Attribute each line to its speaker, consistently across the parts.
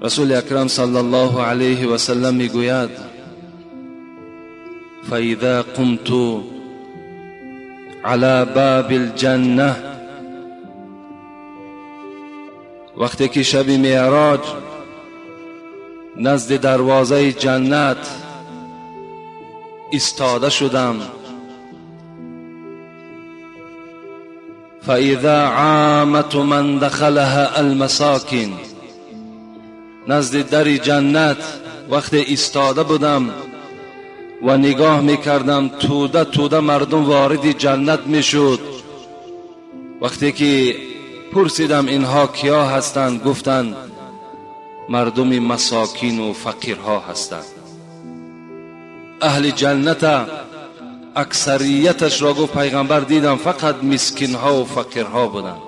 Speaker 1: رسول اکرم صلی الله علیه و سلم میگوید فاذا قمت على باب الجنه، وقتی که شب معراج نزد دروازه جنت ایستاده شدم، فاذا عامة من دخلها المساکین، نزد در جنت وقتی ایستاده بودم و نگاه میکردم توده توده مردم وارد جنت میشد. وقتی که پرسیدم اینها کیا هستند، گفتند مردم مساکین و فقیرها هستند. اهل جنت اکثریتش را گفت پیغمبر دیدم فقط مسکینها و فقیرها بودند.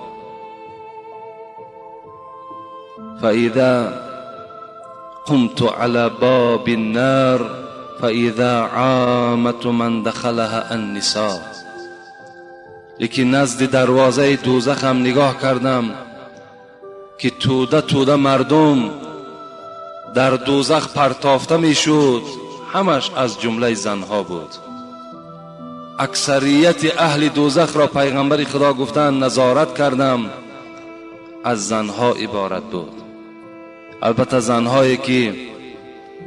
Speaker 1: فاذا قمت على باب النار فاذا عامة من دخلها النساء، لیکن نزد دروازه دوزخ هم نگاه کردم که توده توده مردم در دوزخ پرتافته میشد، همش از جمله زنها بود. اکثریت اهل دوزخ را پیغمبر خدا گفتند نظارت کردم از زنها عبارت بود. البته زنهایی که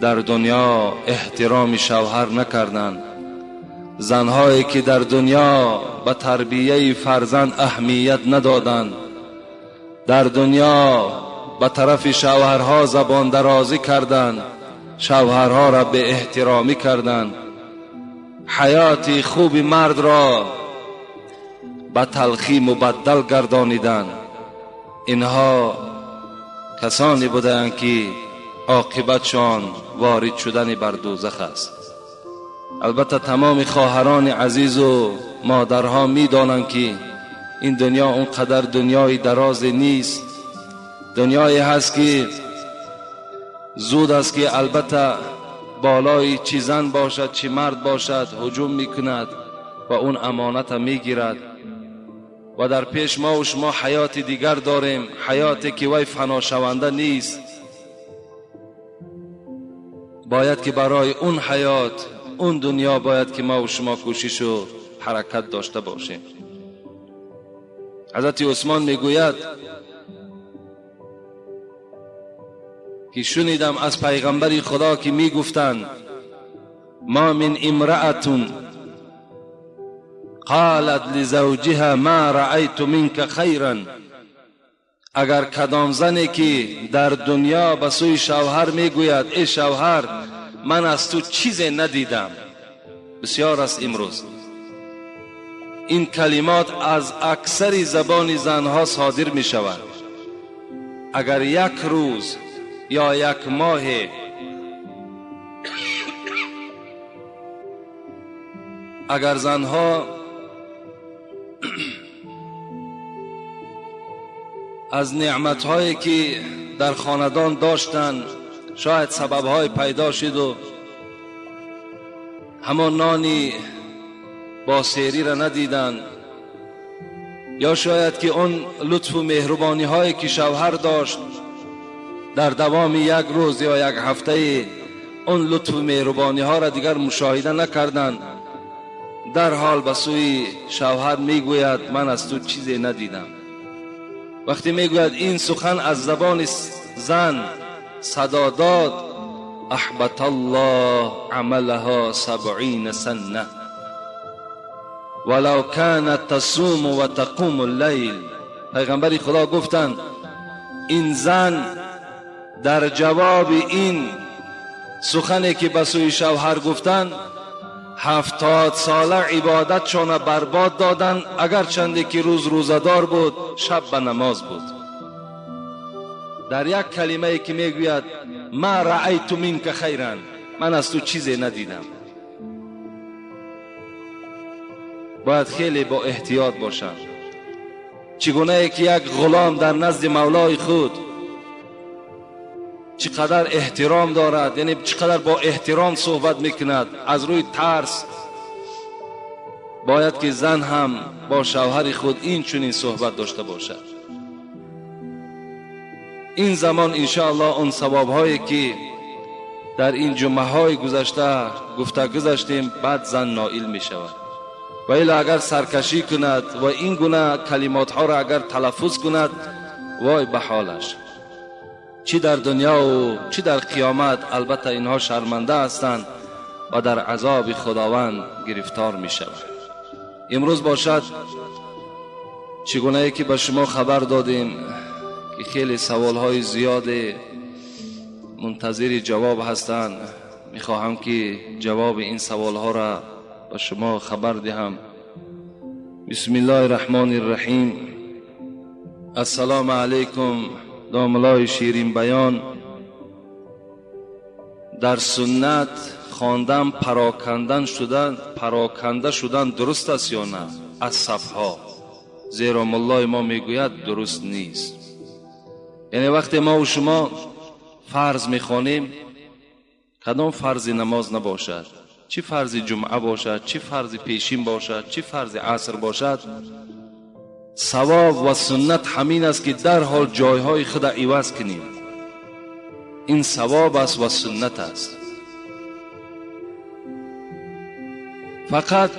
Speaker 1: در دنیا احترام شوهر نکردند، زنهایی که در دنیا به تربیه فرزند اهمیت ندادند، در دنیا به طرف شوهرها زبان درازی کردند، شوهرها را به احترامی کردند، حیات خوب مرد را به تلخی مبدل گردانیدند. اینها کسانی بودند که عاقبتشان وارد شدن بر دوزخ است. البته تمام خواهران عزیز و مادرها میدانند که این دنیا اونقدر دنیای دراز نیست، دنیایی هست که زود است که البته بالای چی زن باشد چی مرد باشد هجوم میکند و اون امانت میگیرد و در پیش ما و شما حیات دیگر داریم، حیاتی که وی فنا شونده نیست. باید که برای اون حیات، اون دنیا باید که ما و شما کوشش و حرکت داشته باشیم. حضرت عثمان میگوید که شنیدم از پیغمبر خدا که میگفتند ما من امرأة قالت لزوجها ما رأیت منك خیرا، اگر کدام زنی که در دنیا به سوی شوهر میگوید ای شوهر من از تو چیزی ندیدم. بسیار است امروز این کلمات از اکثر زبان زنها صادر می شود. اگر یک روز یا یک ماه اگر زنها از نعمتهایی که در خاندان داشتند شاید سببهای پیدا شد و همان نانی با سیری را ندیدند، یا شاید که اون لطف و مهربانی هایی که شوهر داشت در دوام یک روز یا یک هفته اون لطف و مهربانی ها را دیگر مشاهده نکردند، در حال به سوی شوهر میگوید من از تو چیزی ندیدم. وقتی میگوید این سخن از زبان زن صدا داد، احبط الله عملها 70 سنه ولو كانت تصوم و تقوم اللیل. پیغمبر خدا گفتند این زن در جواب این سخنی که به سوی شوهر گفتند 70 ساله عبادتشان برباد دادند، اگر چنده که روز روزدار بود شب به نماز بود. در یک کلمه که میگوید ما رأیت منک خیرا، من از تو چیزی ندیدم. باید خیلی با احتیاط باشند. چگونه که یک غلام در نزد مولای خود چقدر احترام دارد، یعنی چقدر با احترام صحبت میکند از روی ترس، باید که زن هم با شوهر خود این چنین صحبت داشته باشد. این زمان انشاءالله اون ثوابهایی که در این جمعه های گذشته گفته گذشتیم بعد زن نائل می شود. و الا اگر سرکشی کند و این گونه کلمات ها را اگر تلفظ کند، وای به حالش، چی در دنیا و چی در قیامت. البته اینها شرمنده هستند و در عذاب خداوند گرفتار می شود. امروز باشد چگونه ای که به شما خبر دادیم که خیلی سوال های زیاد منتظر جواب هستند، می خواهم که جواب این سوال ها را به شما خبر دهم. بسم الله الرحمن الرحیم. السلام علیکم داملای شیرین بیان. در سنت خواندن پراکنده شدن درست است یا نه از صفها؟ زیرا ملای ما میگوید درست نیست. یعنی وقتی ما و شما فرض میخوانیم، کدام فرض نماز نباشد، چی فرض جمعه باشد، چی فرض پیشین باشد، چی فرض عصر باشد، ثواب و سنت همین است که در حال جایهای خود عوض کنیم. این ثواب است و سنت است. فقط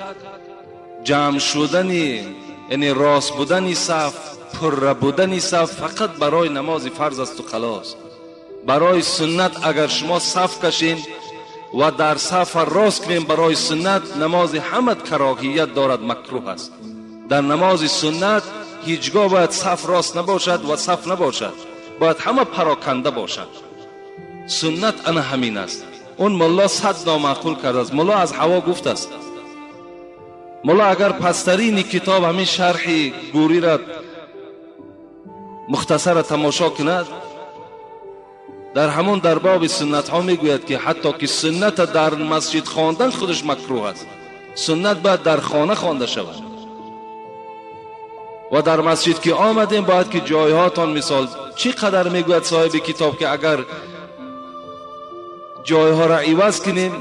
Speaker 1: جمع شدن، یعنی راست بودن صف، پر بودن صف فقط برای نماز فرض است و خلاص. برای سنت اگر شما صف کشین و در صف راست کنین برای سنت، نماز همت کراهیت دارد، مکروه است. در نماز سنت هیچگاه باید صف راست نباشد و صف نباشد، باید همه پراکنده باشد. سنت انا همین است. اون ملا صد نامعقول کرده است. ملا از هوا گفت است. ملا اگر پسترین کتاب همین شرح گوری را مختصر تماشا کند، در همون در باب سنت ها میگوید که حتی که سنت در مسجد خواندن خودش مکروه است. سنت باید در خانه خوانده شود و در مسجد که آمدیم باید که جایهاتان، مثال چی قدر میگوید صاحب کتاب که اگر جایها را عوض کنیم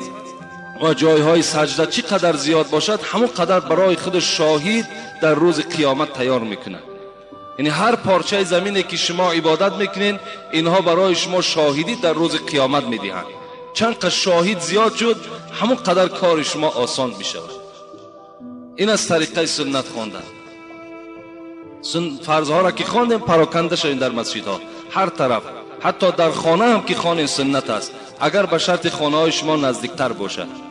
Speaker 1: و جایهای سجده چی قدر زیاد باشد، همون قدر برای خود شاهد در روز قیامت تیار میکنند. یعنی هر پارچه زمینی که شما عبادت میکنین، اینها برای شما شاهدی در روز قیامت میدهند. چند قدر شاهد زیاد شد، همون قدر کار شما آسان میشود. این از طریقه سنت خواندن. فرضها را که خواندیم پراکنده شویم در مسجدها، هر طرف، حتی در خانه هم که خوانیم سنت است، اگر به شرط خانه های شما نزدیکتر باشد.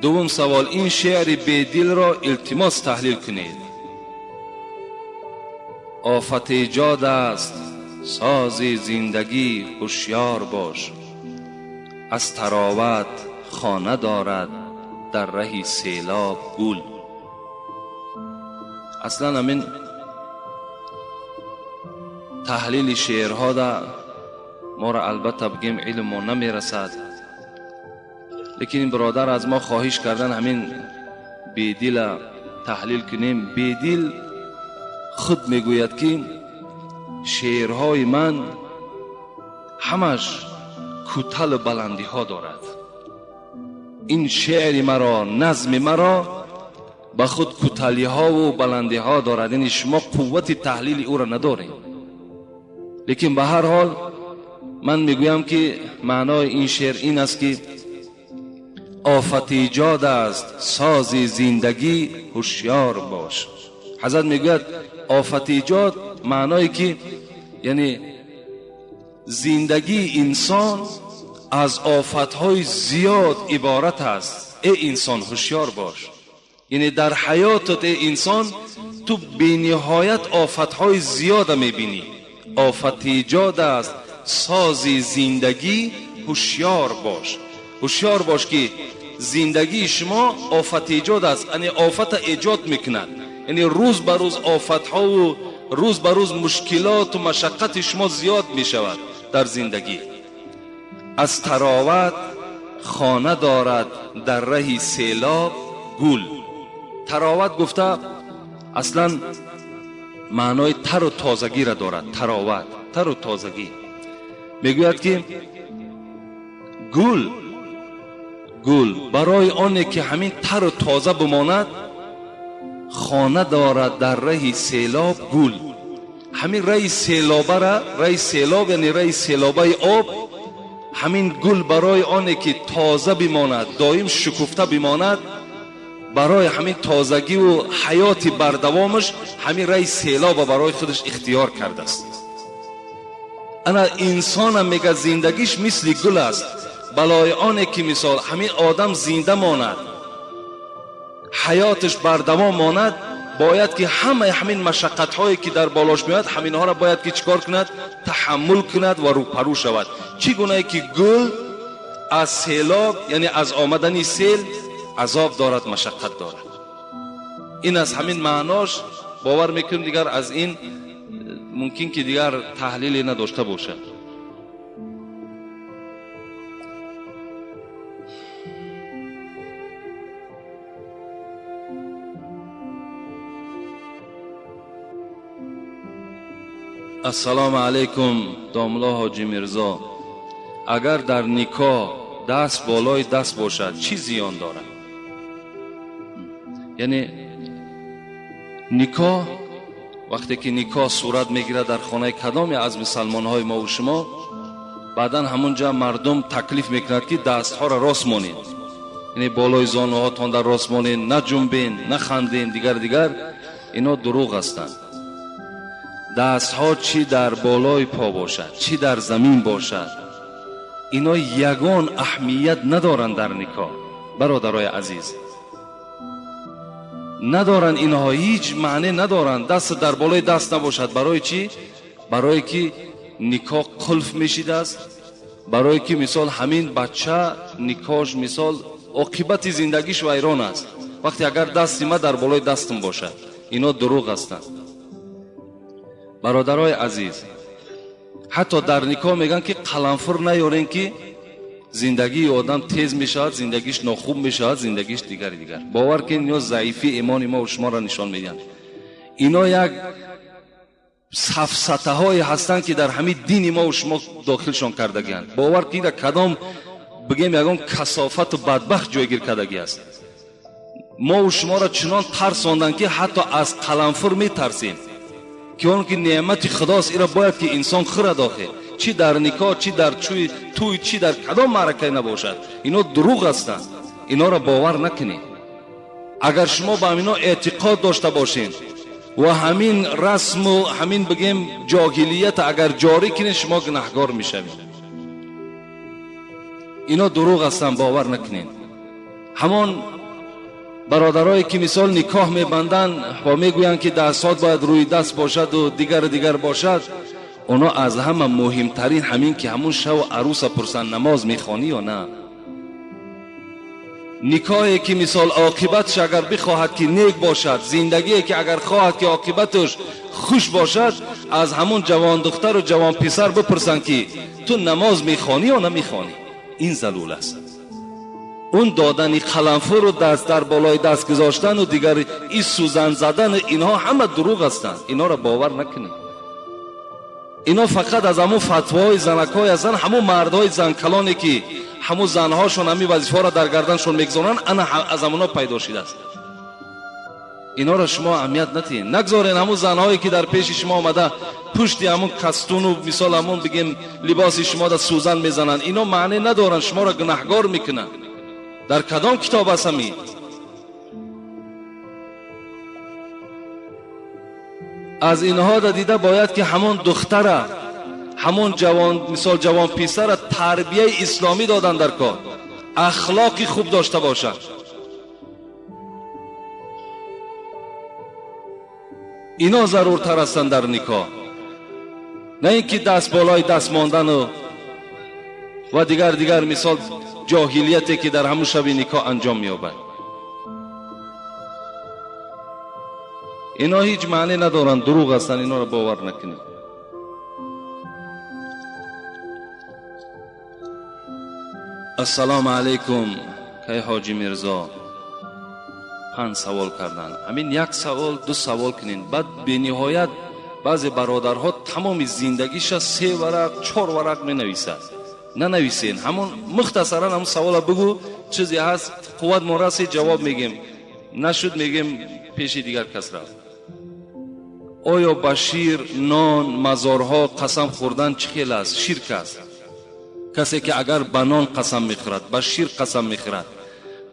Speaker 1: دوم سوال، این شعر بیدل را التماس تحلیل کنید. آفت ایجاد است ساز زندگی هوشیار باش، از تراوت خانه دارد در ره سیلاب گل. اصلا همین تحلیل شعرها دا ما را البته بگیم علم ما نمیرسد، لیکن این برادر از ما خواهش کردن همین بیدل تحلیل کنیم. بیدل خود میگوید که شعرهای من همش کوتل بلندی ها دارد. این شعر مرا، نظم مرا به خود کوتلی ها و بلندی ها دارد، یعنی شما قوت تحلیل او را ندارید. لیکن به هر حال من میگویم که معنای این شعر این است که آفت ایجاد است ساز زندگی هوشیار باش. حضرت میگوید آفت ایجاد معنای که یعنی زندگی انسان از آفتهای زیاد عبارت است. ای انسان هوشیار باش، یعنی در حیاتت ای انسان تو بی‌نهایت آفتهای زیاد میبینی. آفت ایجاد است ساز زندگی هوشیار باش. هوشیار باش که زندگی شما آفت ایجاد است، یعنی آفت ایجاد میکند، یعنی روز به روز آفتها و روز به روز مشکلات و مشقت شما زیاد میشود در زندگی. از تراوت خانه دارد در ره سیلاب گل. تراوت گفته اصلا معنای تر و تازگی را دارد. تراوت، تر و تازگی. میگوید که گل، گل برای آنه که همین تر و تازه بماند خانه دارد در ره سیلاب گل. Ҳамин раи селобара, раи селоб, яъне раи селобаи об, ҳамин гул барои оне ки тоза бимонад, доим шукуфта бимонад, барои ҳамин тозагиву ҳаёти бардавомаш ҳамин раи селоба барои худаш ихтиёр кардааст. Ана инсонам мега зиндагиш мисли гул аст. Балои оне ки мисол ҳамин одам зинда монад, ҳаёташ бардавом монад, бояд ки ҳамаи ҳамин машаққатҳое ки дар болош меояд, ҳаминҳоро бояд ки чӣ кор кунад? Таҳаммул кунад ва рӯпарӯ шавад. Чӣ гунае ки гул аз селоб, яъне аз омадани сел азоб дорад, машаққат дорад. Ин аз ҳамин маънош бовар мекунем, дигар аз ин мумкин ки дигар таҳлиле надошта бошад. Ассалому алайкум, домло ҳоҷи Мирзо. Агар дар никоҳ даст болои даст бошад, чӣ зиён дорад? Яъне никоҳ вақте ки никоҳ сурат мегирад дар хонаи кадоме аз мусалмонҳои мо ва шумо, баъдан ҳамунҷа мардум таклиф мекунад ки дастҳоро рост монед, яъне болои зонуҳотон дар рост монед, наҷунбен, наханден, дигар дигар. Ино дурӯғ ҳастанд. Дастҳо чӣ дар болои по бошад, чӣ дар замин бошад, ино ягон аҳамият надоранд дар никоҳ. Бародарои азиз, надоранд инҳо, ҳеҷ маъне надоранд. Даст дар болои даст набошад. Барои чӣ? Барое ки никоҳ қулф мешидааст, барое ки мисол ҳамин бача никоҳш мисол оқибати зиндагиш вайрон аст. Вақте агар дасти ма дар болои дастам бошад, ино дурӯғ ҳастанд. Бародарои азиз, ҳатто дар никоҳ мегӯянд ки қаламфур наёрен ки зиндагии одам тез мешавад, зиндагиш нохуб мешавад, зиндагиш дигари дигар. Бовар кунед, ино заифи имони мо шуморо нишон медиҳанд. Ино як сафсатаҳое ҳастанд ки дар ҳамин дини мо шумо дохилшон кардагианд. Бовар кунед, кадом бигем ягон касофату бадбахт ҷойгир кардагӣ аст. Мо шуморо чунон тарсонданд ки ҳатто аз қаламфур метарсем, ки он ки неъмати худост, иро бояд ки инсон хӯрад. Охир чӣ дар никоҳ, чӣ дар тӯй, чӣ дар кадом маъракае набошад, ино дурӯғ ҳастанд. Иноро бовар накунед. Агар шумо ба ҳамино эътиқод дошта бошед ва ҳамин расму ҳамин бигем ҷоҳилията агар ҷорӣ кунед, шумо гунаҳгор мешавед. Ино дурӯғ ҳастанд, бовар накунед. Ҳамон бародарое ки мисол никоҳ мебанданд ва мегӯянд ки дастҳо бояд рӯи даст бошаду дигару дигар бошад, оно аз ҳама муҳимтарин ҳамин ки ҳамун шаву аруса пурсанд, намоз мехонӣ ё на. Никоҳе ки мисол оқибатш агар бихоҳад ки нек бошад, зиндагие ки агар хоҳад ки оқибаташ хуш бошад, аз ҳамун ҷавондухтару ҷавонписар бипурсанд ки ту намоз мехонӣ ё намехонӣ. Ин залул аст. Он додани қаламфуру даст дар болои даст гузоштану дигар и сӯзан задану инҳо ҳама дурӯғ ҳастанд. Инҳоро бовар накунед. Ино фақат аз ҳамун фатвоҳои занакҳое ҳастанд, ҳамун мардҳои занкалоне ки ҳамун занҳошон ҳамин вазифаҳоро дар гарданшон мегузоранд, ана аз ҳамуно пайдо шидааст. Инҳоро шумо аҳамият натиҳед. Нагзорен ҳамун занҳое ки дар пеши шумо омада пушти ҳамун кастуну мисол ҳамун бигем либоси шумо да сӯзан мезананд, ино маъне надоранд, шуморо гунаҳгор мекунанд. Дар кадом китоб аст ҳамин? Аз инҳо да дида бояд ки ҳамон духтара, ҳамон ҷавон, мисол ҷавон писара тарбияи исломӣ додан дар кор, ахлоқи хуб дошта бошад. Ино заруртар ҳастанд дар никоҳ, на ин ки даст болои даст мондану ва дигар дигар мисол ҷоҳилияте ки дар ҳамун шаби никоҳ анҷом меёбад. Ино ҳеҷ маъне надоранд, дурӯғ ҳастанд, инҳоро бовар накунед. Ассалому алайкум, кай ҳоҷи Мирзо. 5 савол карданд. Ҳамин як савол, 2 савол кунед. Баъд бениҳоят баъзе бародарҳо тамоми зиндагиша 3 варақ, 4 варақ менависад. Нанависен, ҳамон мухтасаран ҳамон савола бигӯ, чизе ҳаст, қувват мо расид, ҷавоб мегем. Нашуд мегем пеши дигар кас рафт. Оё ба шир, нон, мазорҳо қасам хӯрдан чӣ хел аст? Ширк аст. Касе ки агар ба нон қасам мехӯрад, ба шир қасам мехӯрад,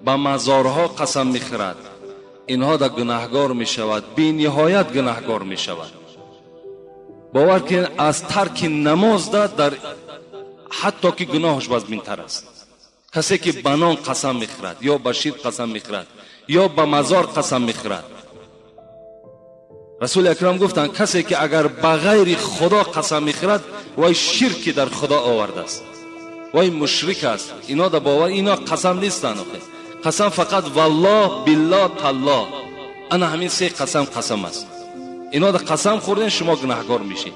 Speaker 1: ба мазорҳо қасам мехӯрад, инҳо да гунаҳгор мешавад, бениҳоят гунаҳгор мешавад. Бовар кунед, аз тарки намоз да дар ҳатто ки гуноҳаш вазминтар аст. Касе ки ба нон қасам мехӯрад, ё ба шир қасам мехӯрад, ё ба мазор қасам мехӯрад. Расули акрам гуфтанд, касе ки агар ба ғайри худо қасам мехӯрад, вай ширки дар худо овардааст, вай мушрик аст. Ино да бовар, ино қасам нестанд. Қасам фақат валлоҳ, биллоҳ, таллоҳ, ана ҳамин се қасам қасам аст. Ино да қасам хӯрден, шумо гунаҳгор мешед.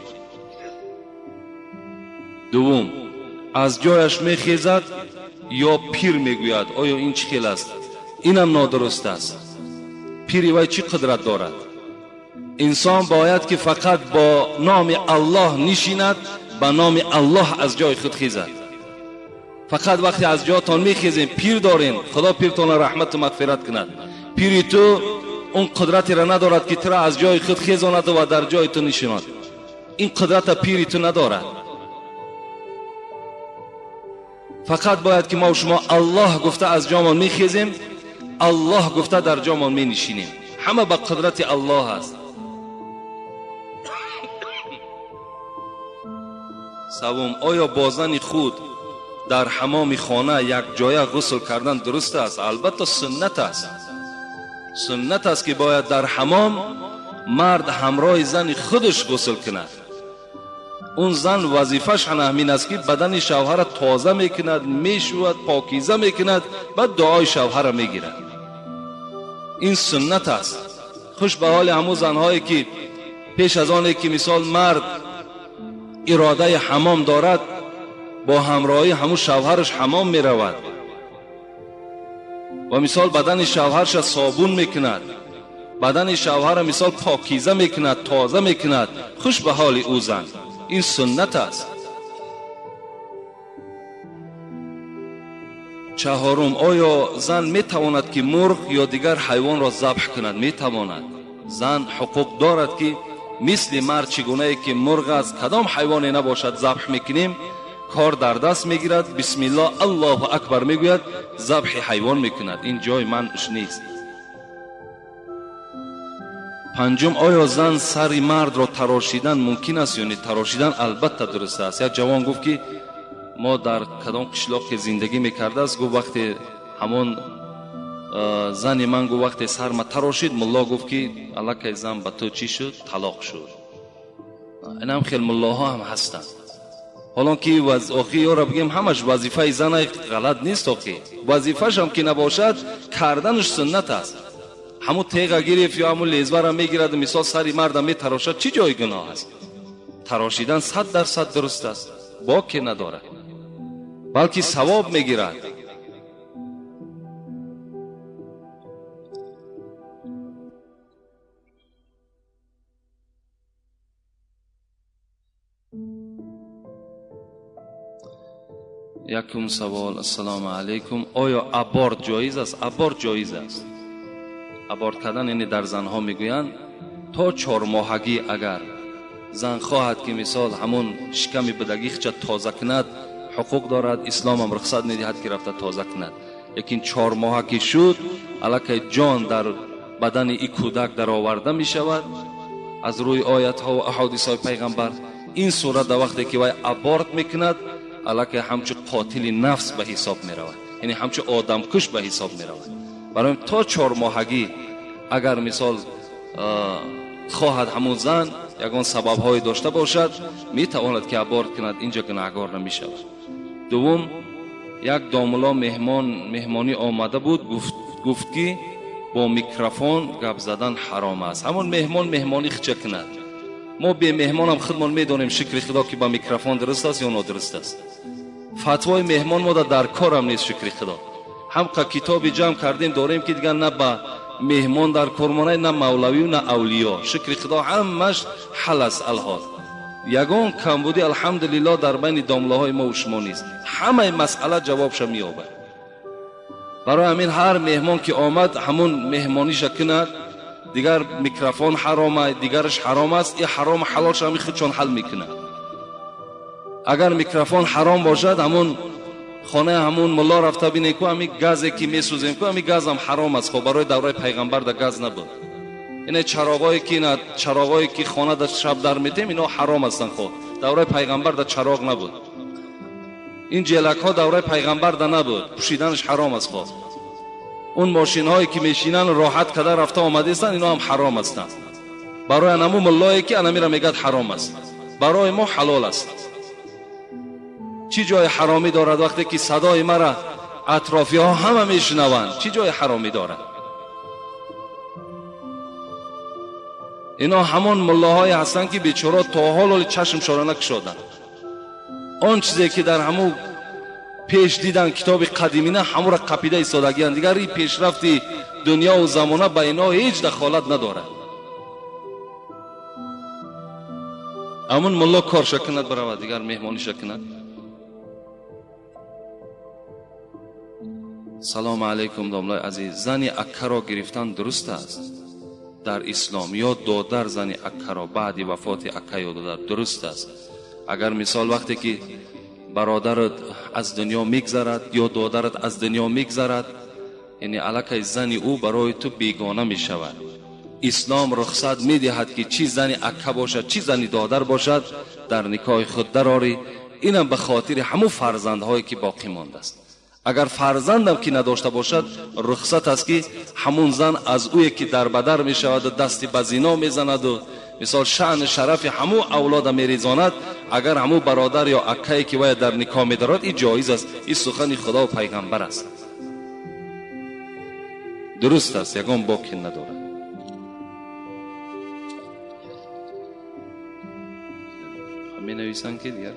Speaker 1: Дуввум, аз ҷояш мехезад ё пир мегӯяд. Оё ин чӣ хел аст? Инам нодуруст аст. Пири вай чӣ қудрат дорад? Инсон бояд ки фақат бо номи Аллоҳ нишинад, ба номи Аллоҳ аз ҷои худ хезад. Фақат вақте аз ҷоятон мехезем, пир дорем, Худо пиртонро раҳмату мағфират кунад. Пири ту он қудратеро надорад ки туро аз ҷои худ хезонад ва дар ҷои ту нишинад. Ин қудрата пири ту надорад. Фақат бояд ки мо шумо Аллоҳ гуфта аз ҷомон мехезем, Аллоҳ гуфта дар ҷомон менишинем. Ҳама ба қудрати Аллоҳ аст. Севум, оё бо зани худ дар ҳамоми хона як ҷоя ғусл кардан дуруст аст? Албатта суннат аст. Суннат аст ки бояд дар ҳамом мард ҳамроҳи зани худаш ғусл кунад. Он зан вазифаш ҳамин аст ки бадани шавҳара тоза мекунад, мешӯяд, покиза мекунад, баъд дуои шавҳара мегирад. Ин суннат аст. Хуш ба ҳоли ҳамун занҳое ки пеш аз оне ки мисол мард иродаи ҳамом дорад, бо ҳамроҳии ҳамун шавҳараш ҳамом меравад ва мисол бадани шавҳарша собун мекунад, бадани шавҳара мисол покиза мекунад, тоза мекунад. Хуш ба ҳоли ӯ зан. Ин суннат аст. Чаҳорум, оё зан метавонад ки мурғ ё дигар ҳайвонро забҳ кунад? Метавонад. Зан ҳуқуқ дорад ки мисли мард чӣ гунае ки мурғ аст, кадом ҳайвоне набошад забҳ мекунем, кор дар даст мегирад, бисмиллоҳ, аллоҳу акбар мегӯяд, забҳи ҳайвон мекунад. Ин ҷои манъш нест. Панҷум, оё зан сари мардро тарошидан мумкин аст ё не? Тарошидан албатта дуруст аст. Як ҷавон гуфт ки мо дар кадом қишлоқе зиндагӣ мекардааст, гуфт вақте ҳамон зани ман гуфт вақте сарма тарошид, мулло гуфт ки аллакай зан ба ту чӣ шуд? Талоқ шуд. Инам хел муллоҳо ҳам ҳастанд. Ҳолон ки охи ёро бигем, ҳамаш вазифаи зана ғалат нест. Охи вазифашам ки набошад, карданаш суннат аст. Ҳамун теға гирифт ё ҳамун лезвара мегирад, мисол сари марда метарошад, чӣ ҷои гуноҳ аст? Тарошидан 100% дуруст аст, боке надорад, балки савоб мегирад. Якум савол. Ассалому алайкум. Оё аборт ҷоиз аст? Аборт ҷоиз аст. Аборт кардан яъне дар занҳо мегӯянд то чормоҳагӣ агар зан хоҳад ки мисол ҳамун шиками будагихча тоза кунад, ҳуқуқ дорад, исломам рухсат медиҳад ки рафта тоза кунад. Лекин чормоҳа ки шуд, аллакай ҷон дар бадани и кӯдак дароварда мешавад аз рӯи оятҳо ва аҳодисҳои пайғамбар. Ин сурат дар вақте ки вай аборт мекунад, аллакай ҳамчун қотили нафс ба ҳисоб меравад, яъне ҳамчун одамкуш ба ҳисоб меравад. Барои то чормоҳагӣ агар мисол хоҳад ҳамун зан ягон сабабҳое дошта бошад, метавонад ки аборт кунад, инҷа гунаҳгор намешавад. Дуввум, як домулло меҳмонӣ омада буд, гуфт ки бо микрофон гап задан ҳаром аст. Ҳамон меҳмон меҳмонӣ хича кунад. Мо бемеҳмонам худмон медонем, шукри Худо, ки ба микрофон дуруст аст ё нодуруст аст. Фатвои меҳмон мода дар корам нест, шукри Худо. Ҳамқа китоби ҷамъ кардем дорем ки дигар на ба меҳмон дар кор монад, на мавлавию, на авлиё. Шукри Худо ҳамаш ҳал аст алҳол. Ягон камбудӣ алҳамдулиллоҳ дар байни домлаҳои мо шумо нест. Ҳамаи масъала ҷавобша меёбад. Барои ҳамин ҳар меҳмон ки омад, ҳамун меҳмониша кунад, Дигар микрофон ҳаром аст, дигараш ҳаром аст. И ҳаром ҳалолш ҳами худшон ҳал мекунад. Агар микрофон ҳаром бошад, ҳамун хонаи ҳамун мулло рафта бинед ку, ҳами газе ки месӯзем ку, ҳами газам ҳаром аст. Хоб, барои давраи пайғамбар да газ набуд. Ине чароғое ки ина чароғое ки хона да шаб дар метем, ино ҳаром ҳастанд. Хоб, давраи пайғамбар да чароғ набуд. Ин ҷелакҳо давраи пайғамбар да набуд, пӯшиданаш ҳаром аст. Хоб, он мошинҳое ки мешинанд, роҳат када рафта омадаистанд, ино ҳам ҳаром ҳастанд. Барои анаму муллое ки анамира мегӯяд ҳаром аст, барои мо ҳалол аст. Чӣ ҷои ҳаромӣ дорад вақте ки садои мара атрофиҳо ҳама мешунаванд? Чӣ ҷои ҳаромӣ дорад? Ино ҳамон муллоҳое ҳастанд ки бечора то ҳол оли чашмшона накушоданд. Он чизе ки дар ҳамун пеш дидан китоби қадимина, ҳамура қапида истодагиянд. Дигар ин пешрафти дунёву замона ба ино ҳеҷ дахолат надорад. Ҳамун мулло корша кунад, баравад, дигар меҳмониша кунад. Салому алайкум, домлаи азиз. Зани аккаро гирифтан дуруст аст дар ислом ё додар зани аккаро баъди вафоти акка ё додар дуруст аст? Агар мисол вақте ки бародарат аз дунё мегзарад ё додарат аз дунё мегзарад, яъне аллакай зани ӯ барои ту бегона мешавад. Ислом рухсат медиҳад ки чӣ зани акка бошад, чӣ зани додар бошад, дар никоҳи худ дарорӣ. Инам ба хотири ҳамун фарзандҳое ки боқӣ мондааст. Агар фарзандам ки надошта бошад, рухсат аст ки ҳамун зан аз ӯе ки дар бадар мешаваду дасти ба зино мезанаду мисол шаъну шарафи ҳамун авлода мерезонад, агар ҳамун бародар ё аккае ки вая дар никоҳ медорад, ин ҷоиз аст. Ин сухани худову пайғамбар аст, дуруст аст, ягон боке надорад. Менависанд ки дигар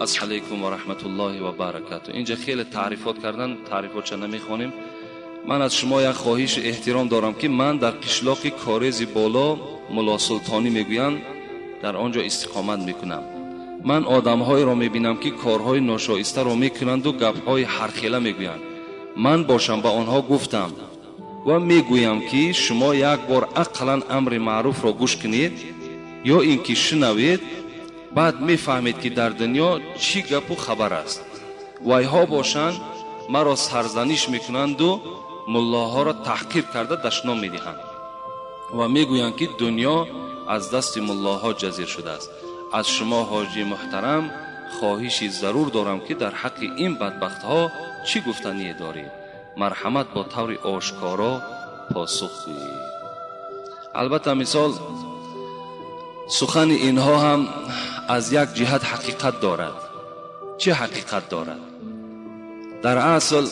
Speaker 1: ассалому алайкум ва раҳматуллоҳи ва баракату. Инҷа хеле таърифот кардан, таърифотша намехонем. Ман аз шумо як хоҳишу эҳтиром дорам ки ман дар қишлоқи Корези Боло Муллосултонӣ мегӯянд, дар он ҷо истиқомат мекунам. Ман одамҳоеро мебинам ки корҳои ношоистаро мекунанду гапҳои ҳархела мегӯянд. Ман бошам ба онҳо гуфтам ва мегӯям ки шумо як бор ақаллан амри маъруфро гӯш кунед ё ин ки шунавед, баъд мефаҳмед ки дар дунё чӣ гапу хабар аст. Вайҳо бошанд маро сарзаниш мекунанду муллоҳоро таҳқир карда дашном медиҳанд ва мегӯянд ки дунё аз дасти муллоҳо ҷазир шудааст. Аз шумо ҳоҷи муҳтарам хоҳиши зарур дорам ки дар ҳаққи ин бадбахтҳо чӣ гуфтание доред? Марҳамат бо таври ошкоро посух гӯед. Албатта мисол сухани инҳо ҳам аз як ҷиҳат ҳақиқат дорад. Чӣ ҳақиқат дорад? Дар асл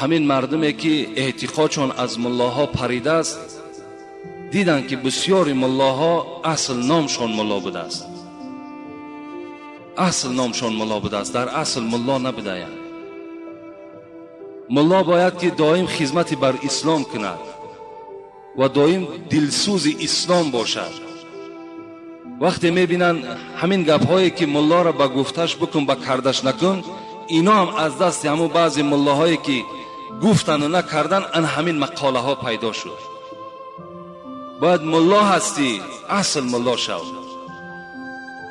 Speaker 1: ҳамин мардуме ки эътиқодшон аз муллоҳо паридааст, диданд ки бисёри муллоҳо асл номшон мулло будааст, асл номшон мулло будааст, дар асл мулло набудаянд. Мулло бояд ки доим хизмати бар ислом кунад ва доим дилсӯзи ислом бошад. Вақте мебинанд ҳамин гапҳое ки муллоро ба гуфташ бикун, ба кардаш накун, ино ҳам аз дасти ҳамун баъзе муллоҳое ки гуфтану накардан, ан ҳамин мақолаҳо пайдо шуд. Бояд мулло ҳастӣ, асл мулло шав,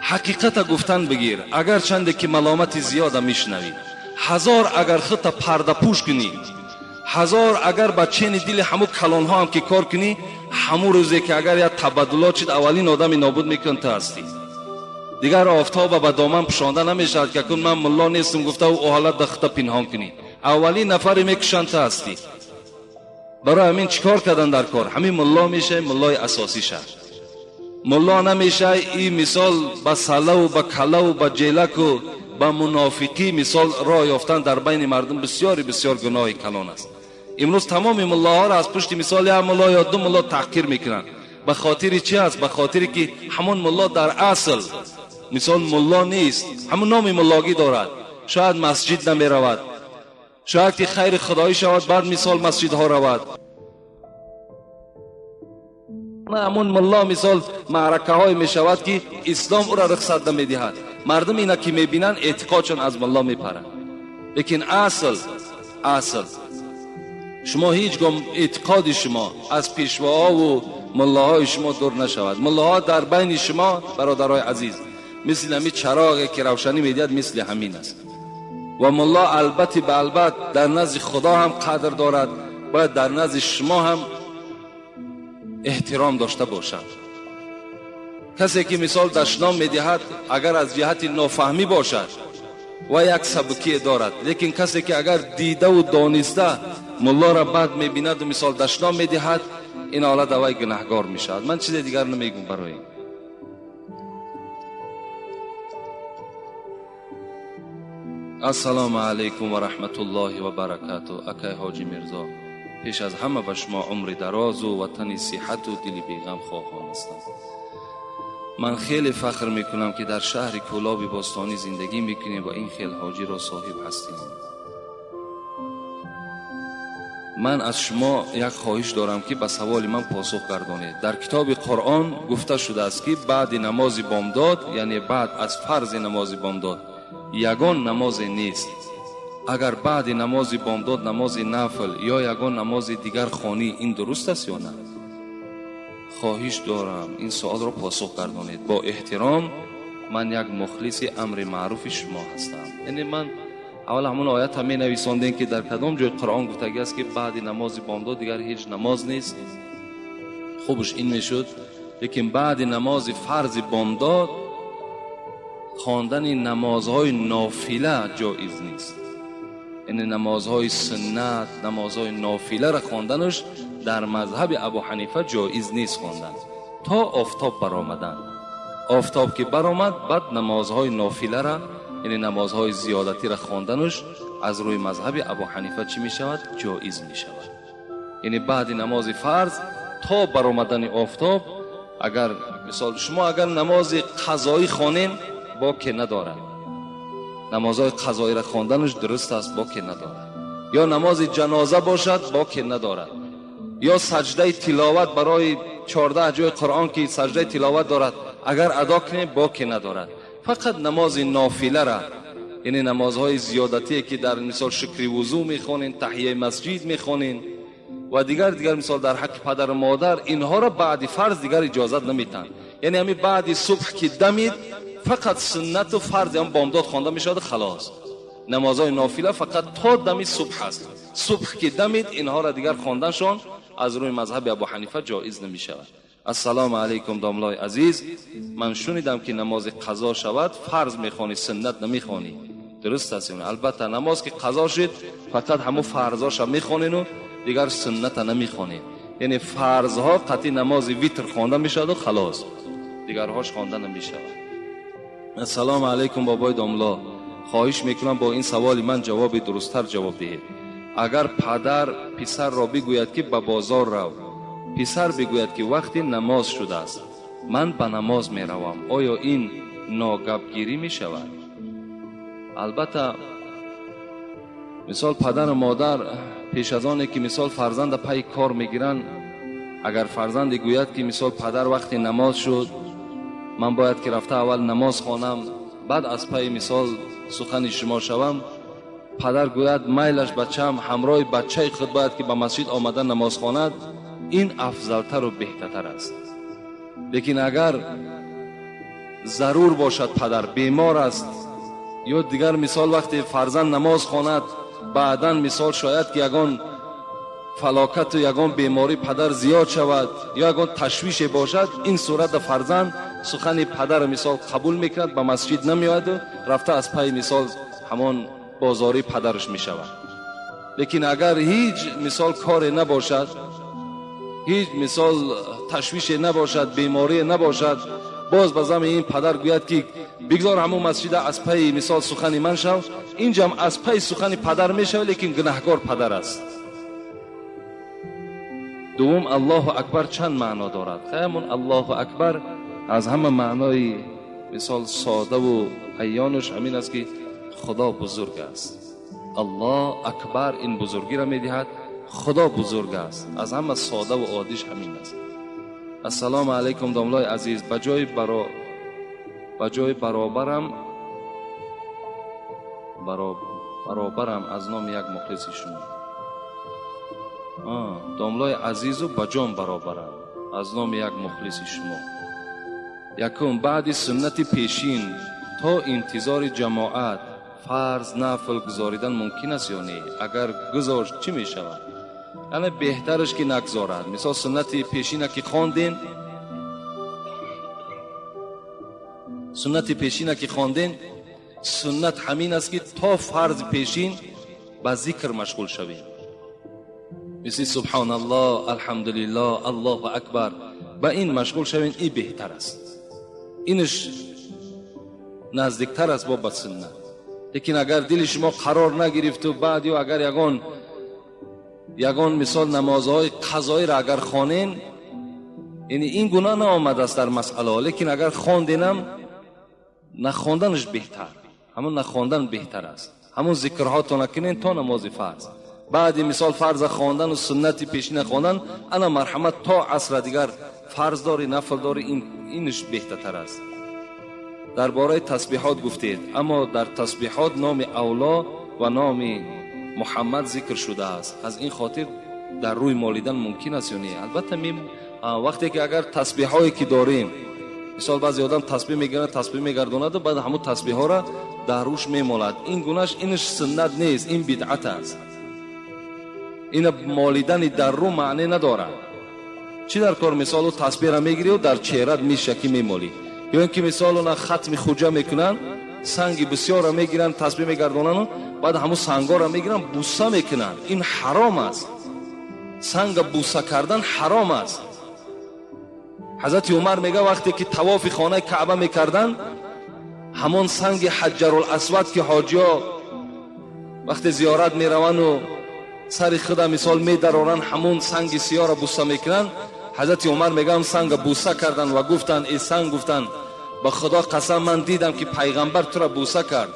Speaker 1: ҳақиқата гуфтан бигир, агарчанде ки маломати зиёда мешунавӣ. Ҳазор агар худта пардапӯш кунӣ, ҳазор агар ба чени дили ҳамун калонҳо ҳам ки кор кунӣ, ҳамун рӯзе ки агар як табаддулот шид, аввалин одами нобуд мекун ту ҳастӣ. Дигар офтоба ба доман пӯшонда намешавад ки акун ман мулло нестам гуфта ӯ ҳолат да худта пинҳон кунӣ. Аввалин нафаре мекушанд ту ҳастӣ. Барои ҳамин чӣ кор кардан дар кор? Ҳамин мулло мешавӣ, муллои асосӣ шав. Мулло намешавӣ, и мисол ба саллаву ба каллаву ба ҷелаку ба мунофиқӣ мисол роҳ ёфтан дар байни мардум бисёри бисёр гуноҳи калон аст. Имрӯз тамоми муллоҳоро аз пушти мисол як мулло ё ду мулло таҳқир мекунанд. Ба хотири чӣ аст? Ба хотире ки ҳамон мулло дар асл мисол мулло нест, ҳамон номи муллогӣ дорад. Шояд масҷид намеравад, шояд ки хайри худоӣ шавад, баъд мисол масҷидҳо равад. Ҳамон мулло мисол маъракаҳое мешавад ки ислом ӯро рухсат намедиҳад. Мардум ина ки мебинанд, эътиқодшон аз мулло мепарад. Лекин асл шумо ҳеҷ гоҳ эътиқоди шумо аз пешвоҳо ва муллоҳои шумо дур нашавад. Муллоҳо дар байни шумо, бародарои азиз, мисли ҳамин чароғе ки равшанӣ медиҳад, мисли ҳамин аст. Ва мулло албатта ба албат дар назди Худо ҳам қадр дорад, бояд дар назди шумо ҳам эҳтиром дошта бошад. Касе ки мисол дашном медиҳад, агар аз ҷиҳати нофаҳмӣ бошад ва як сабукие дорад, лекин касе ки агар дидаву дониста муллоро бад мебинаду мисол дашном медиҳад, ин ҳолат аввай гунаҳгор мешавад. Ман чизе дигар намегӯм барои. Ассалому алайкум ва раҳматуллоҳи ва баракату. Акай Ҳоҷи Мирзо, пеш аз ҳама ба шумо умри дарозу ватани сиҳату дили беғам хоҳон ҳастам. Ман хеле фахр мекунам, ки дар шаҳри Кӯлоби бостонӣ зиндагӣ мекунем ва ин хел ҳоҷиро соҳиб ҳастем. Ман аз шумо як хоҳиш дорам, ки ба саволи ман посух гардонед. Дар китоби Қуръон гуфта шудааст, ки баъди намози бомдод, яъне баъд аз фарзи намози бомдод, ягон намозе нест. Агар баъди намози бомдод намози нафл ё ягон намози дигар хонӣ, ин дуруст аст ё на? Хоҳиш дорам, ин суолро посух гардонед. Бо эҳтиром, ман як мухлиси амри маъруфи шумо ҳастам. Яъне ман аввал ҳамон оята менависондем, ки дар кадом ҷои Қуръон гуфтагӣ аст, ки баъди намози бомдод дигар ҳеҷ намоз нест. Хубш ин мешуд, лекин баъди намози фарзи бомдод хондани намозҳои нофила ҷоиз нест. Яъне намозҳои суннат, намозҳои нофиларо хонданаш дар мазҳаби Абу Ҳанифа ҷоиз нест хондан то офтоб баромадан. Офтоб ки баромад, баъд намозҳои нофилара, яъне намозҳои зиёдатиро хонданаш аз рӯи мазҳаби Абу Ҳанифа чӣ мешавад? Ҷоиз мешавад. Яъне баъди намози фарз то баромадани офтоб, агар мисол шумо агар намози қазоӣ хонем, боке надорад. Намозҳои қазоиро хонданаш дуруст аст, боке надорад. Ё намози ҷаноза бошад, боке надорад. Ё саҷдаи тиловат барои 14 ҷои Қуръон, ки саҷдаи тиловат дорад, агар адо кунем, боке надорад. Фақат намози нофилара, яъне намозҳои зиёдатие, ки дар мисол шукри вузӯ мехонем, таҳияи масҷид мехонем ва дигар дигар, мисол дар ҳаққи падару модар, инҳоро баъди фарз дигар иҷозат наметаҳанд. Яъне ҳамин баъди субҳ ки дамид, фақат суннату фарзи ҳам бомдод хонда мешавад, халос. Намозҳои нофила фақат то дами субҳ аст. Субҳ ки дамид, инҳоро дигар хонданшон аз рӯи мазҳаби Абу Ҳанифа ҷоиз намешавад. Ассалому алайкум, домлои азиз. Ман шунидам, ки намози қазо шавад, фарз мехонӣ, суннат намехонӣ. Дуруст аст? Албатта, намоз ки қазо шуд, фақат ҳамун фарзоша мехонену дигар сунната намехонед. Яъне фарзҳо қатъи намози витр хонда мешаваду халос, дигарҳош хонда намешавад. Ассалому алайкум, бобои домло. Хоҳиш мекунам, бо ин саволи ман ҷавоби дурусттар ҷавоб диҳед. Агар падар писарро бигӯяд, ки ба бозор рав, писар бигӯяд, ки вақти намоз шудааст, ман ба намоз меравам, оё ин ногапгирӣ мешавад? Албатта, мисол падару модар пеш аз оне ки мисол фарзанда пайи кор мегиранд, агар фарзанде гӯяд, ки мисол падар, вақти намоз шуд, ман бояд ки рафта аввал намоз хонам, баъд аз пайи мисол сухани шумо шавам, падар гӯяд: «Майлаш, бачаам», ҳамроҳи бачаи худ бояд ки ба масҷид омада намоз хонад, ин афзалтару беҳтартар аст. Лекин агар зарур бошад, падар бемор аст ё дигар, мисол вақте фарзанд намоз хонад, баъдан мисол шояд ки ягон фалокату ягон беморӣ падар зиёд шавад ё ягон ташвише бошад, ин сурата фарзанд сухани падар мисол қабул мекунад, ба масҷид намеояду рафта аз пайи мисол ҳамон бозорӣ падараш мешавад. Лекин агар ҳеҷ мисол коре набошад, ҳеҷ мисол ташвише набошад, беморие набошад, боз ба зами ин падар гӯяд, ки бигзор ҳамон масҷида, аз пайи мисол сухани ман шав, инҷам аз пайи сухани падар мешавад, лекин гунаҳгор падар аст. Дуввум, Аллоҳу акбар чанд маъно дорад? Ҳамон Аллоҳу акбар аз ҳама маънои мисол содаву айёнуш ҳамин аст, ки Худо бузург аст. Аллоҳ акбар ин бузургиро медиҳад, Худо бузург аст. Аз ҳама содаву оддиш ҳамин аст. Ассалому алайкум, домлои азиз. Ба ҷои баробарам Баробарам аз номи як мухлиси шумо. Домлои азизу ба ҷон баробарам аз номи як мухлиси шумо. Якум, баъди суннати пешин то интизори ҷамоат фарз нафл гузоридан мумкин аст ё не? Агар гузошт чӣ мешавад? Яъне беҳтараш ки нагузорад. Мисол суннати пешина ки хондем, суннати пешина ки хондем, суннат ҳамин аст ки то фарзи пешин ба зикр машғул шавем. Мисли субҳаналлоҳ, алҳамдулиллоҳ, аллоҳу акбар, ба ин машғул шавем, ин беҳтар аст. Инаш наздиктар аст бо ба суннат. Лекин агар дили шумо қарор нагирифту баъд ё агар ягон мисол намозҳои қазоиро агар хонен, яъне ин гуна наомадааст дар масъалаҳо, лекин агар хонденам нахонданаш беҳтар, ҳамон нахондан беҳтар аст. Ҳамон зикрҳото накунен то намози фарз. Баъди мисол фарза хондану суннати пешина хондан, ана марҳамат то асра дигар фарз дорӣ, нафл дорӣ, инаш беҳтартар аст. Дар бораи тасбиҳот гуфтед, аммо дар тасбиҳот номи авло ва номи муҳаммад зикр шудааст. Аз ин хотир дар рӯй молидан мумкин аст ё не? Албатта вақте ки агар тасбиҳое ки дорем, мисол баъзе одам тасбиҳ мегирад, тасбиҳ мегардонаду баъд ҳамун тасбиҳҳоро дар рӯш мемолад. Ин гунаш инаш суннат нест, ин бидъат аст. Ина молидани дар рӯ маъне надорад. Чӣ дар кор? Мисол тасбиҳро мегирию дар чеҳрат мешакӣ мемолӣ. Ё ин ки мисол она хатми хуҷа мекунанд, санги бисёрро мегиранд, тасбиҳ мегардонану баъд ҳамун сангҳоро мегиранд, буса мекунанд. Ин ҳаром аст. Санга буса кардан ҳаром аст. Ҳазрати Умар мега вақте ки тавофи хонаи Каъба мекарданд, ҳамон санги ҳаҷарул асвад ки ҳоҷиё вақте зиёрат мераванду сари худа мисол медароранд, ҳамон санги сиёҳро буса мекунанд. Ҳазрати Умар мегӯям санга буса карданд ва гуфтанд: эй санг, гуфтанд, ба Худо қасам, ман дидам ки пайғамбар тура буса кард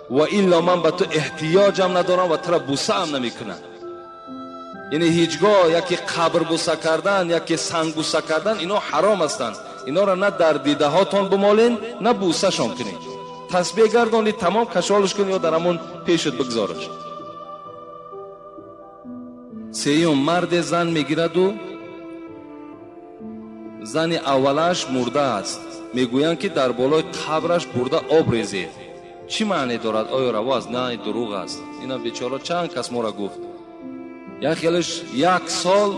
Speaker 1: ва илло ман ба ту эҳтиёҷам надорам ва тура бусаам намекунам. Яъне ҳеҷ гоҳ яке қабр буса кардан, яке санг буса кардан, ино ҳаром ҳастанд. Инора на дар дидаҳотон бимолен, на бусашон кунед. Тасбеҳ гардонед, тамом кашолш кун ё дар ҳамон пешат бигзораш. Сеюм, марде зан мегираду зани аввалаш мурда аст. Мегӯянд ки дар болои қабраш бурда об резед. Чӣ маъне дорад? Оё раво аст? На, дурӯғ аст. Ина бечора чанд кас моро гуфт. Як хелеш як сол,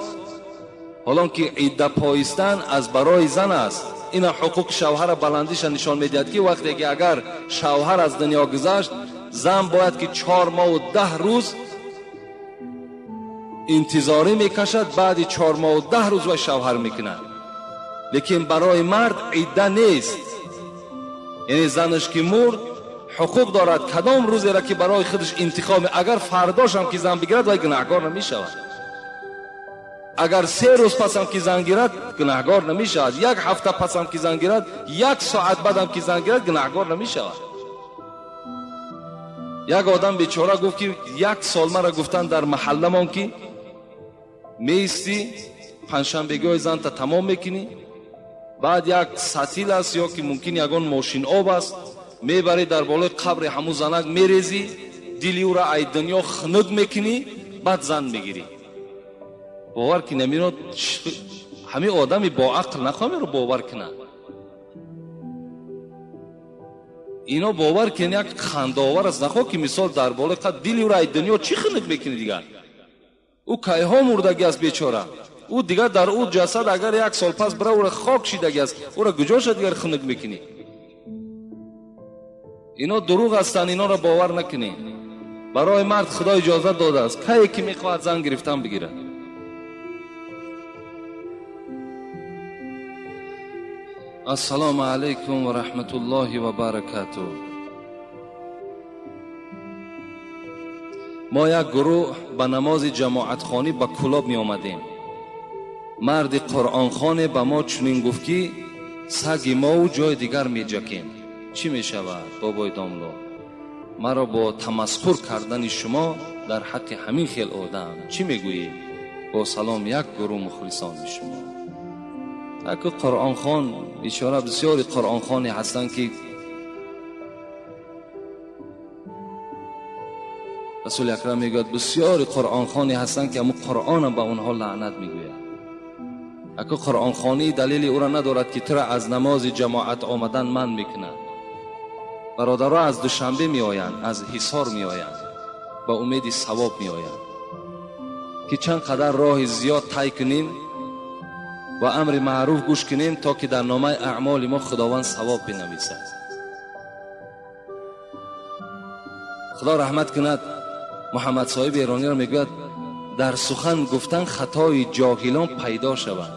Speaker 1: ҳолон ки идда поистан аз барои зан аст. Ина ҳуқуқи шавҳара баландиша нишон медиҳад ки вақте ки агар шавҳар аз дунё гузашт, зан бояд ки 4 моҳу 10 рӯз интизорӣ мекашад, баъди 4 моҳу 10 рӯз вай шавҳар мекунад. Лекин барои мард идда нест. Яъне занаш ки мурд, ҳуқуқ дорад кадом рӯзеро ки барои худаш интихоб, агар фардошам ки зан бигирад, вай гунаҳгор намешавад. Агар 3 рӯз пасам ки зан гирад, гунаҳгор намешавад. 1 ҳафта пасам ки зан гирад, 1 соат баъдам ки зан гирад, гунаҳгор намешавад. Як одам бечора гуфт ки 1 сол мара гуфтан дар маҳалламон ки меистӣ, панҷшанбегиҳои занта тамом мекунӣ, баъд як сатил аст ё ки мумкин ягон мошин об аст, мебарӣ дар болои қабри ҳамун занак мерезӣ, дили ӯра ай дунё хунук мекунӣ, баъд зан мегирӣ. Бовар ки намиро, ҳамин одами боақл нахоҳ бовар кунад. Ино бовар кун як хандаовар аст, нахоҳ ки мисол дар болои қабр дили ӯра ай дунё чӣ хунук мекунӣ дигар? Ӯ кайҳо мурдагӣ аст бечора. Ӯ дигар дар ӯ ҷасад агар 1 сол пас бира ӯра хок шидагӣ аст, ӯра куҷоша дигар хунук мекунӣ? Ино дурӯғ ҳастанд, инора бовар накунед. Барои мард Худо иҷозат додааст, кае ки мехоҳад зан гирифтан бигирад. Ассалому алайкум ва раҳматуллоҳи ва баракатуҳ. Мо як гурӯҳ ба намози ҷамоатхонӣ ба Кӯлоб меомадем. Марди қуръонхоне ба мо чунин гуфт ки саги мову ҷои дигар меҷакем. Чӣ мешавад, бобои домло? Маро бо тамасхур кардани шумо дар ҳаққи ҳамин хел одам чӣ мегӯед? Бо салом, як гурӯҳ мухлисони шумо. Аку қуръонхон бечора, бисёри қуръонхоне ҳастанд ки Расули Акрам мегӯяд бисёри қуръонхоне ҳастанд ки ҳамун қуръонам ба онҳо лаънат мегӯяд. Аку қуръонхонӣ далели ӯро надорад ки тура аз намози ҷамоат омадан манъ мекунад. Бародаро аз Душанбе меоянд, аз Ҳисор меоянд, ба умеди савоб меоянд ки чанд қадар роҳи зиёд тай кунем ва амри маъруф гӯш кунем то ки дар номаи аъмоли мо Худованд савоб бинависад. Худо раҳмат кунад Муҳаммад соҳиби эрониро мегӯяд дар сухан гуфтан хатои ҷоҳилон пайдо шавад,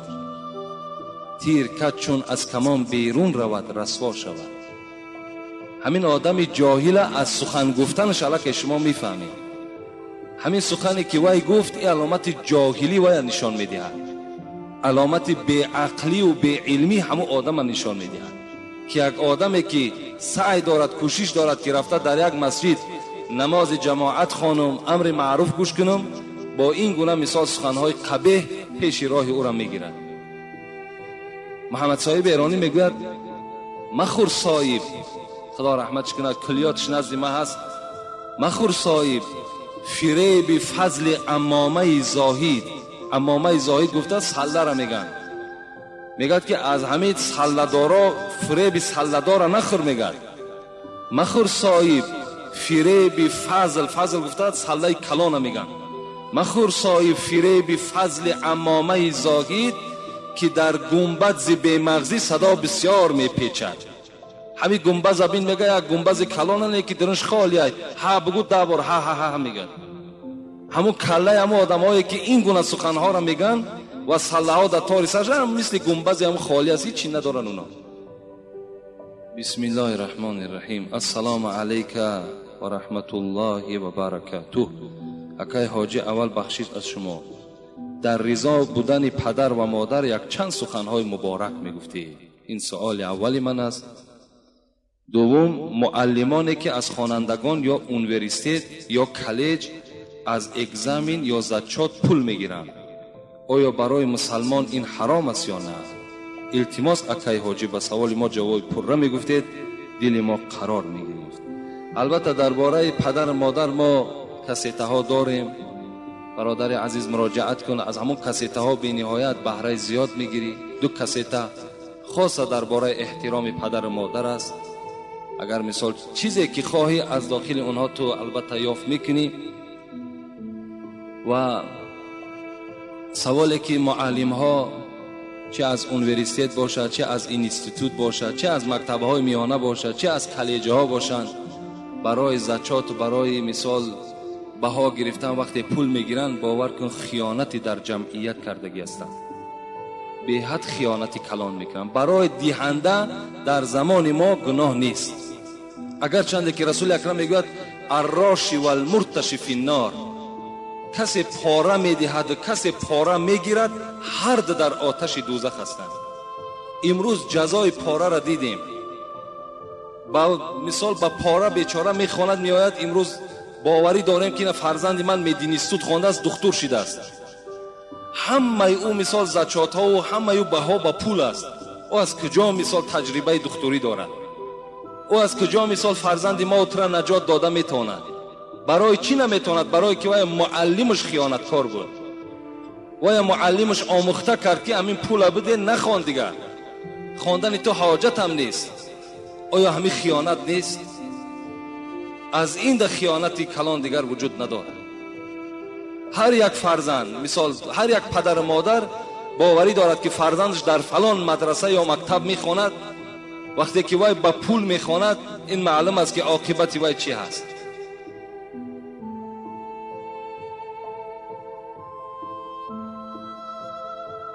Speaker 1: тир кад чун аз камон берун равад расво шавад. Ҳамин одами ҷоҳила аз сухан гуфтанаш аллакай шумо мефаҳмед. Ҳамин сухане ки вай гуфт ин аломати ҷоҳилӣ вая нишон медиҳад, аломати беақлию беилмӣ ҳамун одама нишон медиҳад ки як одаме ки саъй дорад, кӯшиш дорад ки рафта дар як масҷид намози ҷамоат хонум, амри маъруф гӯш кунум, бо ин гуна мисол суханҳои қабеҳ пеши роҳи ӯро мегирад. Муҳаммад соҳиби эронӣ мегӯяд махӯр соҳиб, Худо раҳматш кунад, куллиётш назди ма ҳаст, махӯр соҳиб фиреби фазли амомаи зоҳид. Амомаи зоҳид гуфта саллара мегӯянд. Мегӯяд ки аз ҳамин салладоро фиреби салладора нахӯр. Мегӯяд махӯр соҳиб фиреби фазл, фазл гуфта саллаи калона мегӯянд. Махӯр соҳиб фиреби фазли амомаи зоҳид ки дар гумбази бемағзӣ садо бисёр мепечад. Ҳамин гумбаза бин, мега як гумбази калона не ки дарунш холиай, ҳа бугӯ 10 бор ҳа ҳа ҳа мегӯяд. Ҳамун каллаи ҳамун одамҳое ки ин гуна суханҳоро мегӯянд ва саллаҳо дар тори сараш мисли гумбази ҳамун холӣ аст, ҳичи надоранд уно. Бисмиллоҳи раҳмони раҳим. Ассалому алайка ва раҳматуллоҳи ва баракатуҳ. Акай ҳоҷӣ, аввал бахшиш аз шумо. Дар ризо будани падар ва модар якчанд суханҳои муборак мегуфтӣ. Ин суоли аввали ман аст. Дуввум, муаллимоне ки аз хонандагон ё университет ё коллеҷ аз экзамен ё зачёт пул мегиранд, оё барои мусалмон ин ҳаром аст ё на? Илтимос акай ҳоҷӣ, ба саволи мо ҷавоби пурра мегуфтед, дили мо қарор мегирифт. Албатта дар бораи падару модар мо кассетаҳо дорем. Бародари азиз, муроҷиат кун, аз ҳамон кассетаҳо бениҳоят баҳраи зиёд мегирӣ. 2 кассета хоса дар бораи эҳтироми падару модар аст. Агар мисол чизе ки хоҳӣ аз дохили онҳо ту албатта ёфт мекунӣ. Ва саволе ки муаллимҳо чӣ аз университет бошад, чӣ аз институт бошад, чӣ аз мактабҳои миёна бошад, чӣ аз коллеҷҳо бошанд, барои зачёту барои мисол баҳо гирифтан вақте пул мегиранд, бовар кун хиёнати дар ҷамъият кардагӣ ҳастанд. Беҳад хиёнати калон мекунанд. Барои диҳанда дар замони мо гуноҳ нест. Агарчанде ки Расули Акрам мегӯяд арроши валмурташи финнор, касе пора медиҳаду касе пора мегирад ҳар ду дар оташи дӯзах ҳастанд. Имрӯз ҷазои пораро дидем. Ба мисол ба пора бечора мехонад, меояд. Имрӯз боварӣ дорем ки фарзанди ман мединистуд хондааст, духтур шидааст. Ҳамаи ӯ мисол зачётҳову ҳамаи ӯ баҳо ба пул аст. Ӯ аз куҷо мисол таҷрибаи духтурӣ дорад? Ӯ аз куҷо мисол фарзанди мо тура наҷот дода метавонад? Барои чӣ наметавонад? Барое ки вая муаллимаш хиёнаткор буд. Вая муаллимаш омӯхта кард ки ҳамин пула биде, нахон дигар, хондани ту ҳоҷатам нест. Оё ҳамин хиёнат нест? Аз ин да хиёнати калон дигар вуҷуд надорад. Ҳар як фарзанд, мисол ҳар як падару модар боварӣ дорад ки фарзандаш дар фалон мадраса ё мактаб мехонад. Вақте ки вай ба пул мехонад, ин маълум аст ки оқибати вай чӣ ҳаст.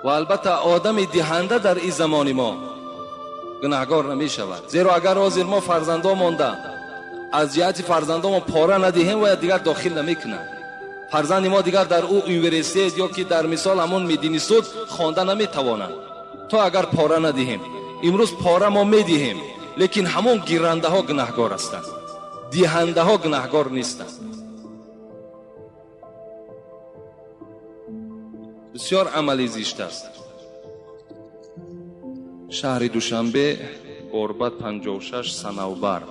Speaker 1: Ва албатта одами диҳанда дар ин замони мо гунаҳгор намешавад. Зеро агар ҳозир мо фарзандо монда аз ҷиҳати фарзандомон пора надиҳем, вая дигар дохил намекунад. Фарзанди мо дигар дар ӯ университет ё ки дар мисол ҳамон мединистуд хонда наметавонад то агар пора надиҳем. Имрӯз пора мо медиҳем, лекин ҳамон гирандаҳо гунаҳгор ҳастанд, диҳандаҳо гунаҳгор нестанд. Бисёр амали зишт аст. Шаҳри Душанбе, Борбад 56, Санавбар.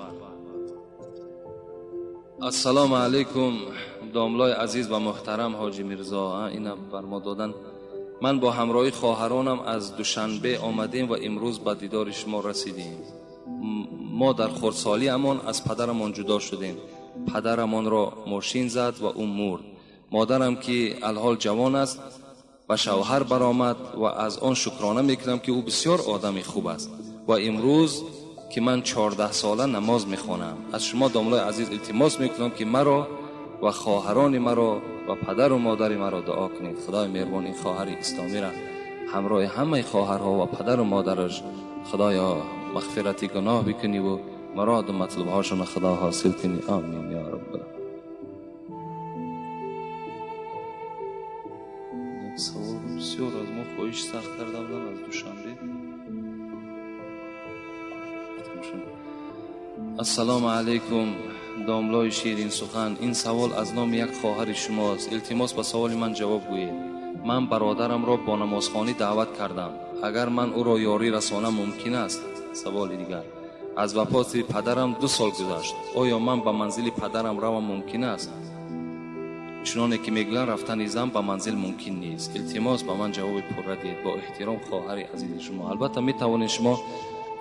Speaker 1: Ассалому алайкум домлой азиз ва муҳтарам ҳоҷи Мирзо. Ина бар мо додан. Ман бо ҳамроҳи хоҳаронам аз Душанбе омадем ва имрӯз ба дидори шумо расидем. Мо дар хурдсолиамон аз падарамон ҷудо шудем. Падарамонро мошин зад ва ӯ мурд. Модарам ки алҳол ҷавон аст ба шавҳар баромад ва аз он шукрона мекунам ки ӯ бисёр одами хуб аст ва имрӯз ки ман 14 сола намоз мехонам. Аз шумо домлои азиз илтимос мекунам ки маро ва хоҳарони маро ва падару модари маро дуо кунед. Худои меҳрубон ин хоҳари исломиро ҳамроҳи ҳамаи хоҳарҳо ва падару модараш худоё мағфирати гуноҳ бикунӣ ва муроду матлубҳошонро худо ҳосил кунӣ. Амин ё рабб. Як савол бисёр аз мо хоҳиш сахт карда буданд аз Душанбе. Ассалому алайкум домлои ширин сухан. Ин савол аз номи як хоҳари шумост. Илтимос ба саволи ман ҷавоб гӯед. Ман бародарамро бо намозхонӣ даъват кардам. Агар ман ӯро ёрӣ расонам мумкин аст? Саволи дигар. Аз вафоти падарам 2 сол гузашт. Оё ман ба манзили падарам равам мумкин аст? Чуноне ки мегӯянд рафтани зан ба манзил мумкин нест. Илтимос ба ман ҷавоби пурра диҳед. Бо эҳтиром хоҳари азизи шумо. Албатта метавонед шумо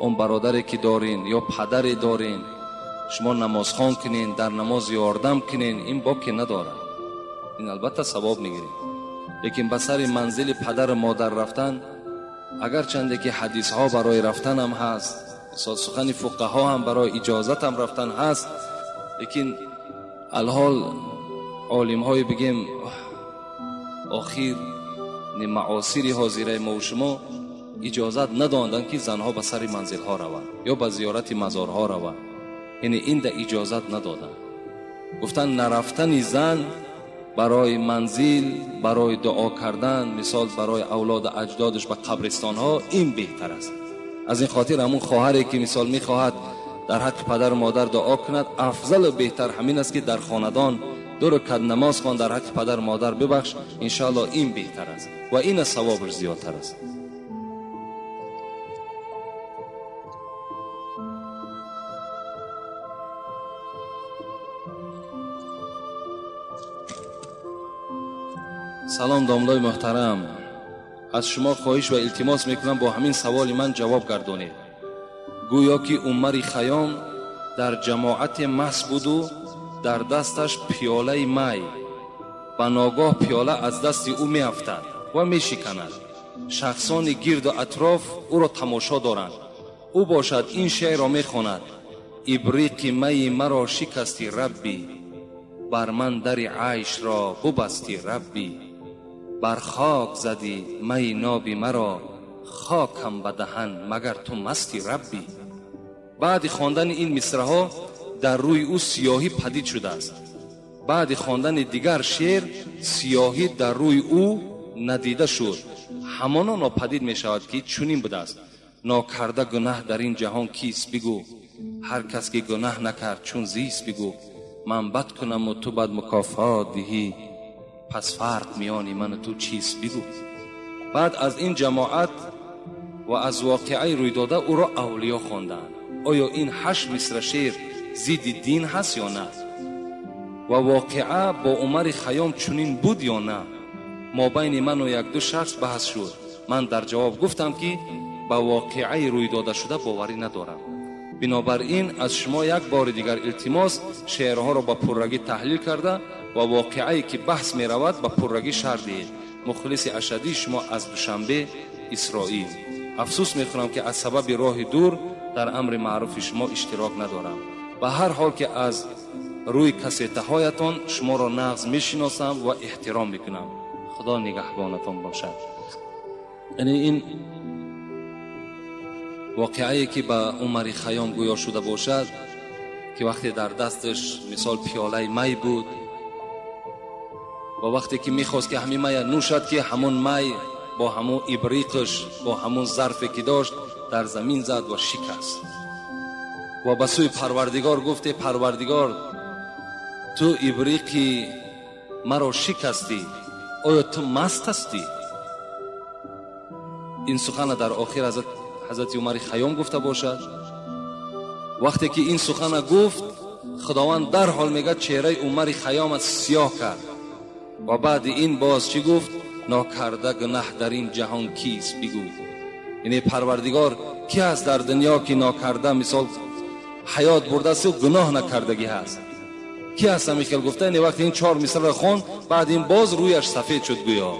Speaker 1: он бародаре ки дорин ё падаре дорин шумо намозхон кунен, дар намоз ёрдам кунен, ин боке надорад. Ин албатта савоб мегиред. Лекин ба сари манзили падару модар рафтан, агарчанде ки ҳадисҳо барои рафтанам ҳаст, сухани фуқаҳо ҳам барои иҷозатам рафтан ҳаст, лекин алҳол олимҳои бигем охир маосири ҳозираи мо ва шумо иҷозат надоданд ки занҳо ба сари манзилҳо раванд ё ба зиёрати мазорҳо раванд. Яъне инда иҷозат надоданд. Гуфтанд нарафтани зан барои манзил, барои дуо кардан, мисол барои авлоду аҷдодаш ба қабристонҳо, ин беҳтар аст. Аз ин хотир ҳамун хоҳаре ки мисол мехоҳад дар ҳаққи падару модар дуо кунад, афзалу беҳтар ҳамин аст ки дар хонадон 2 ракат намоз хон, дар ҳаққи падару модар бибахш, иншоаллоҳ ин беҳтар аст ва ин аз савобаш зиёдтар аст. Салом домлои муҳтарам. Аз шумо хоҳиш ва илтимос мекунам бо ҳамин саволи ман ҷавоб гардонед. Гӯё ки Умари Хайём дар ҷамоате маст буду дар дасташ пиёлаи май. Ба ногоҳ пиёла аз дасти ӯ меафтад ва мешиканад. Шахсони гирду атроф ӯро тамошо доранд. Ӯ бошад ин шеърро мехонад: ибриқи майи маро шикасти раббӣ, бар ман дари айшро бубасти раббӣ, бар хок задӣ майи ноби маро, хокам ба даҳан магар ту масти раббӣ. Баъди хондани ин мисраҳо дар рӯи ӯ сиёҳӣ падид шудааст. Баъди хондани дигар шеър сиёҳӣ дар рӯи ӯ надида шуд. Ҳамоно нопадид мешавад ки чунин будааст: нокарда гунаҳ дар ин ҷаҳон кист бигӯ, ҳар кас ки гунаҳ накард чун зист бигӯ. Ман бад кунаму ту бад мукофот диҳӣ, пас фарқ миёни ману ту чист бигӯ. Баъд аз ин ҷамоат ва аз воқеаи рӯйдода ӯро авлиё хонданд. Оё ин 8 мисра шеър зидди дин ҳаст ё на? Ва воқеа бо Умари Хайём чунин буд ё на? Мобайни ману 1-2 шахс баҳс шуд. Ман дар ҷавоб гуфтам ки ба воқеаи рӯйдодашуда боварӣ надорам. Бинобар ин аз шумо як бори дигар илтимос шеърҳоро ба пуррагӣ таҳлил карда ва воқеае ки баҳс меравад ба пуррагӣ шарҳ диҳед. Мухлиси ашадии шумо аз Душанбе, Исроил. Афсӯс мехӯрам ки аз сабаби роҳи дур дар амри маъруфи шумо иштирок надорам. Ба ҳар ҳол ки аз рӯи кассетаҳоятон шуморо нағз мешиносам ва эҳтиром мекунам. Худо нигаҳбонатон бошад. Яъне ин воқеае ки ба Умари Хайём гӯё шуда бошад, ки вақте дар дасташ мисол пиёлаи май буд ва вақте ки мехост ки ҳамин мая нӯшад, ки ҳамон май бо ҳамон ибриқаш, бо ҳамон зарфе ки дошт дар замин зад ва шикаст. Ва ба сӯи Парвардигор гуфте: Парвардигор, ту ибриқи маро шикастӣ, оё ту маст ҳастӣ? Ин сухана дар охир ҳазрати Умари Хайём гуфта бошад. Вақте ки ин сухана гуфт, Худованд дарҳол мегӯяд чеҳраи Умари Хайём сиёҳ кард ва баъди ин боз чӣ гуфт? Нокарда гунаҳ дар ин ҷаҳон кист бигӯ. Яъне Парвардигор ки аст дар дунё ки нокарда мисол ҳаёт бурдааст ва гуноҳ накардагӣ ҳаст? Ки аст ҳамин хел гуфта? Яъне вақте ин чор мисрро хонд, баъд ин боз рӯяш сафед шуд гӯё.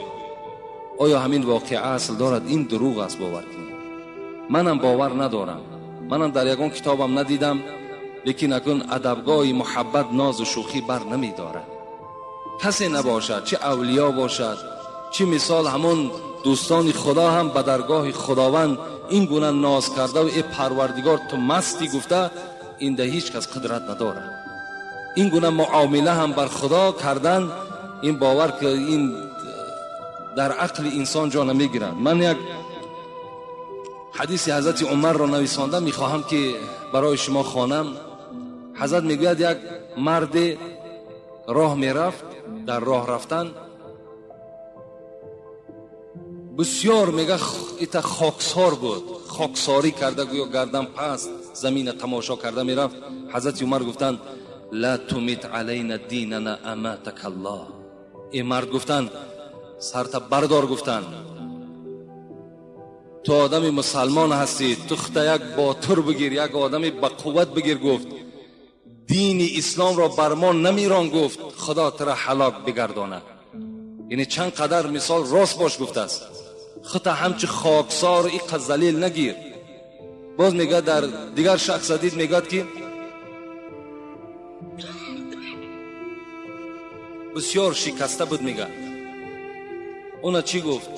Speaker 1: Оё ҳамин воқеа асл дорад? Ин дурӯғ аст, бовар кунед. Манам бовар надорам, манам дар ягон китобам надидам, лекин акун адабгоҳи муҳаббат нозу шӯхӣ бар намедорад. Касе набошад, чӣ авлиё бошад, чӣ мисол ҳамон дӯстони Худо ҳам ба даргоҳи Худованд ин гуна ноз карда ва э Парвардигор ту мастӣ гуфта, ин да ҳеҷ кас қудрат надорад. Ин гуна муомила ҳам бар Худо кардан, ин бовар ки ин дар ақли инсон ҷо намегирад. Ман як ҳадиси ҳазрати Умарро нависонда мехоҳам ки барои шумо хонам. Ҳазрат мегӯяд як марде роҳ мерафт, дар роҳ рафтан бисёр мега ита хоксор буд, хоксорӣ карда гӯё гардан паст замина тамошо карда мерафт. Ҳазрати Умар гуфтанд: ла тумит алайна динана аматака Аллоҳ. Ин мард гуфтанд сарта бардор, гуфтанд ту одами мусалмон ҳастӣ, ту хута як ботур бигир, як одами ба қувват бигир. Гуфт дини исломро бар мо намирон, гуфт Худо тура ҳалок бигардонад. Яъне чанд қадар мисол рост бош гуфтааст, хута ҳамчу хоксор иқа залил нагир. Боз мегӯяд дар дигар шахс дид, мегӯяд ки бисёр шикаста буд, мегӯяд уна чӣ гуфт?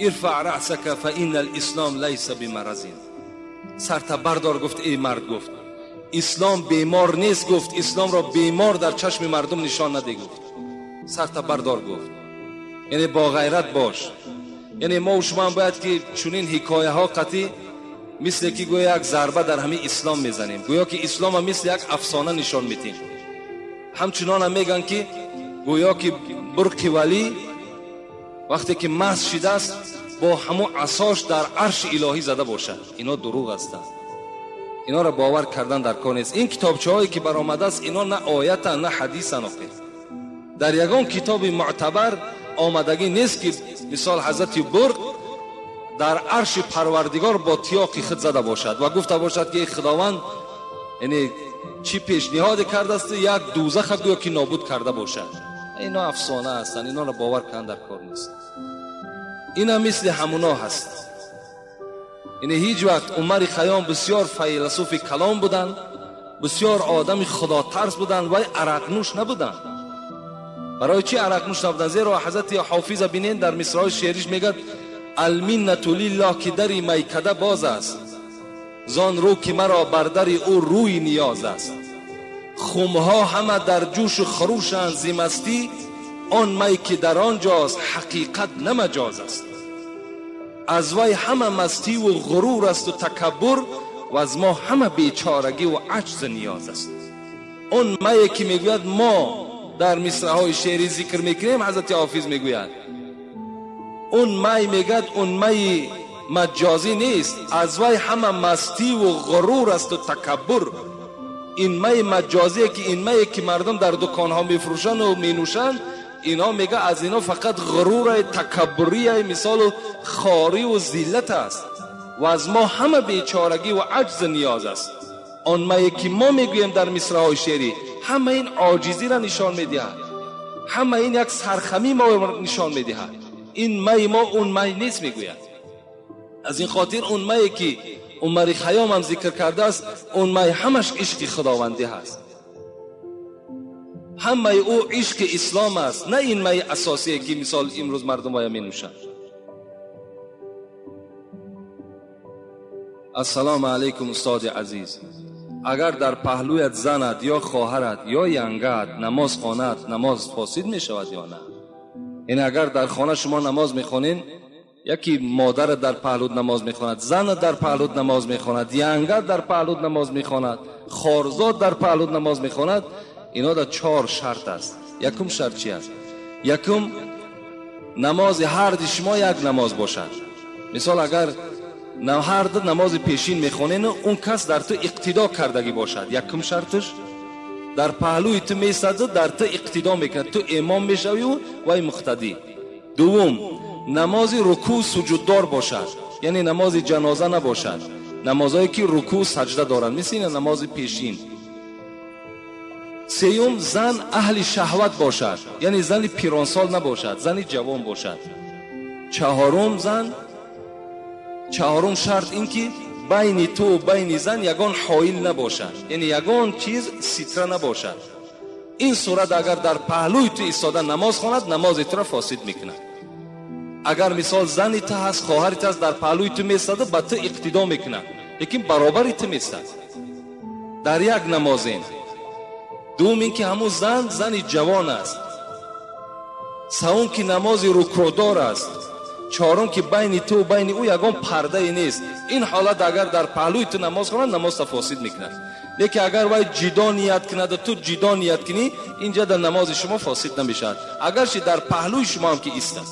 Speaker 1: Ирфаъ раъсака фа инна алислом лайса бимаразин. Сарта бардор, гуфт эй мард, гуфт ислом бемор нест, гуфт исломро бемор дар чашми мардум нишон наде, гуфт сарта бардор, гуфт яъне бо ғайрат бош. Яъне мо шумо ҳам бояд ки чунин ҳикояҳо қатъӣ мисле ки гӯё як зарба дар ҳамин ислом мезанем, гӯё ки ислома мисли як афсона нишон медиҳем. Ҳамчунонам мегӯянд ки гӯё ки бурқи валӣ вақте ки маст шидааст бо ҳамун асош дар арши илоҳӣ зада бошад. Ино дурӯғ ҳастанд, инора бовар кардан дар кор нест. Ин китобчаҳое ки баромадааст, ино на оятан, на ҳадисан. Охир дар ягон китоби муътабар омадагӣ нест ки мисол ҳазрати бурқ дар арши Парвардигор бо тиёқи худ зада бошад ва гуфта бошад ки Худованд яъне чӣ пешниҳоде кардааст, як дӯзаха гӯё ки нобуд карда бошад. Ино афсона ҳастанд, инора бовар кардан дар кор нест. Инам мисли ҳамуно ҳаст. Яъне ҳеҷ вақт Умари Хайём бисёр файласуфи калом буданд, бисёр одами худотарс буданд, вай арақнӯш набуданд. Барои чӣ арақнӯш набуданд? Зеро ҳазрати Ҳофиза бинен дар мисраҳои шеъриш мегӯяд: алминнату лиллоҳ ки дари майкада боз аст, зон рӯ ки маро бар дари ӯ рӯи ниёз аст. Хумҳо ҳама дар ҷӯшу хурӯшанд зи мастӣ, он май ки дар он ҷост ҳақиқат на маҷоз аст. Аз вай ҳама мастиву ғурур асту такаббур, ва аз мо ҳама бечорагиву аҷзу ниёз аст. Он мае ки мегӯяд мо дар мисраҳои шеърӣ зикр мекунем, ҳазрати Ҳофиз мегӯяд он май, мегӯяд он майи маҷозӣ нест, аз вай ҳама мастиву ғурур асту такаббур. Ин майи маҷозие ки ин мае ки мардум дар дуконҳо мефурӯшанд менӯшанд, ино мега аз ино фақат ғуруре, такаббурие, мисолу хориву зиллат аст ва аз мо ҳама бечорагӣ ва аҷзу ниёз аст. Он мае ки мо мегӯем дар мисраҳои шеърӣ ҳама ин оҷизиро нишон медиҳад, ҳама ин як сархамӣ мо нишон медиҳад. Ин майи мо он май нест, мегӯяд. Аз ин хотир он мае ки Умари Хайём ҳам зикр кардааст, он май ҳамаш ишқи худовандӣ ҳаст, ҳамаи ӯ ишқи ислом аст, на ин майи асосие ки мисол имрӯз мардумоя менӯшанд. Ассалому алайкум устоди азиз, агар дар паҳлӯят занат ё хоҳарат ё янгаат намоз хонад, намоз фосид мешавад ё на? Яъне агар дар хона шумо намоз мехонед, яки модарат дар паҳлӯт намоз мехонад, занат дар паҳлӯт намоз мехонад, янгат дар паҳлӯт намоз мехонад, хорзод дар паҳлӯт намоз мехонад, ино дар чор шарт аст. Якум шарт чи аст? Якум, намози ҳарди шумо як намоз бошад. Мисол агар ҳар ду намози пешин мехонен, он кас дар ту иқтидо кардагӣ бошад, якум шарташ. Дар паҳлӯи ту меистад, дар ту иқтидо мекунад, ту имом мешавӣ вай муқтадӣ. Дуввум, намози рукӯъ суҷуддор бошад, яъне намози ҷаноза набошад, намозҳое ки рукӯъ саҷда доранд, мисли намози пешин. Сеюм, зан аҳли шаҳват бошад, яъне зани пиронсол набошад, зани ҷавон бошад. Чаҳорум шарт ин ки байни ту ва байни зан ягон ҳоил набошад, яъне ягон чиз ситра набошад. Ин сурат агар дар паҳлӯи ту истода намоз хонад, намози туро фосид мекунад. Агар мисол зани ту ҳаст, хоҳари ту ҳаст, дар паҳлӯи ту меистада, ба ту иқтидо мекунад, лекин баробари ту меистад дар як намозен. Дуввум ин ки ҳамун зан зани ҷавон аст. Севум ки намози рукӯъдор аст. Чорум ки байни ту ва байни ӯ ягон пардае нест. Ин ҳолат агар дар паҳлӯи ту намоз хонад, намозта фосид мекунад. Лекин агар вай ҷидо ният кунад, ту ҷидо ният кунӣ, инҷа дар намози шумо фосид намешавад, агарчи дар паҳлӯи шумо ҳам ки истад.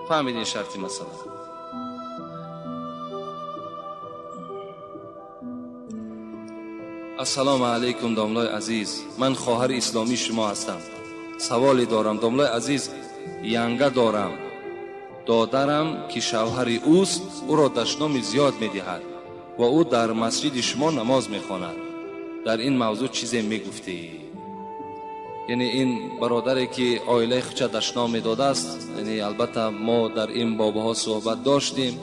Speaker 1: Фаҳмидин шарти масъала? Ассалому алайкум, домлои азиз, ман хоҳари исломии шумо ҳастам. Саволе дорам, домлои азиз. Янга дорам, додарам ки шавҳари ӯст, ӯро дашноми зиёд медиҳад ва ӯ дар масҷиди шумо намоз мехонад. Дар ин мавзӯъ чизе мегуфтед? Яъне ин бародаре ки оилаи худша дашном медодааст, яъне албатта мо дар ин бобаҳо суҳбат доштем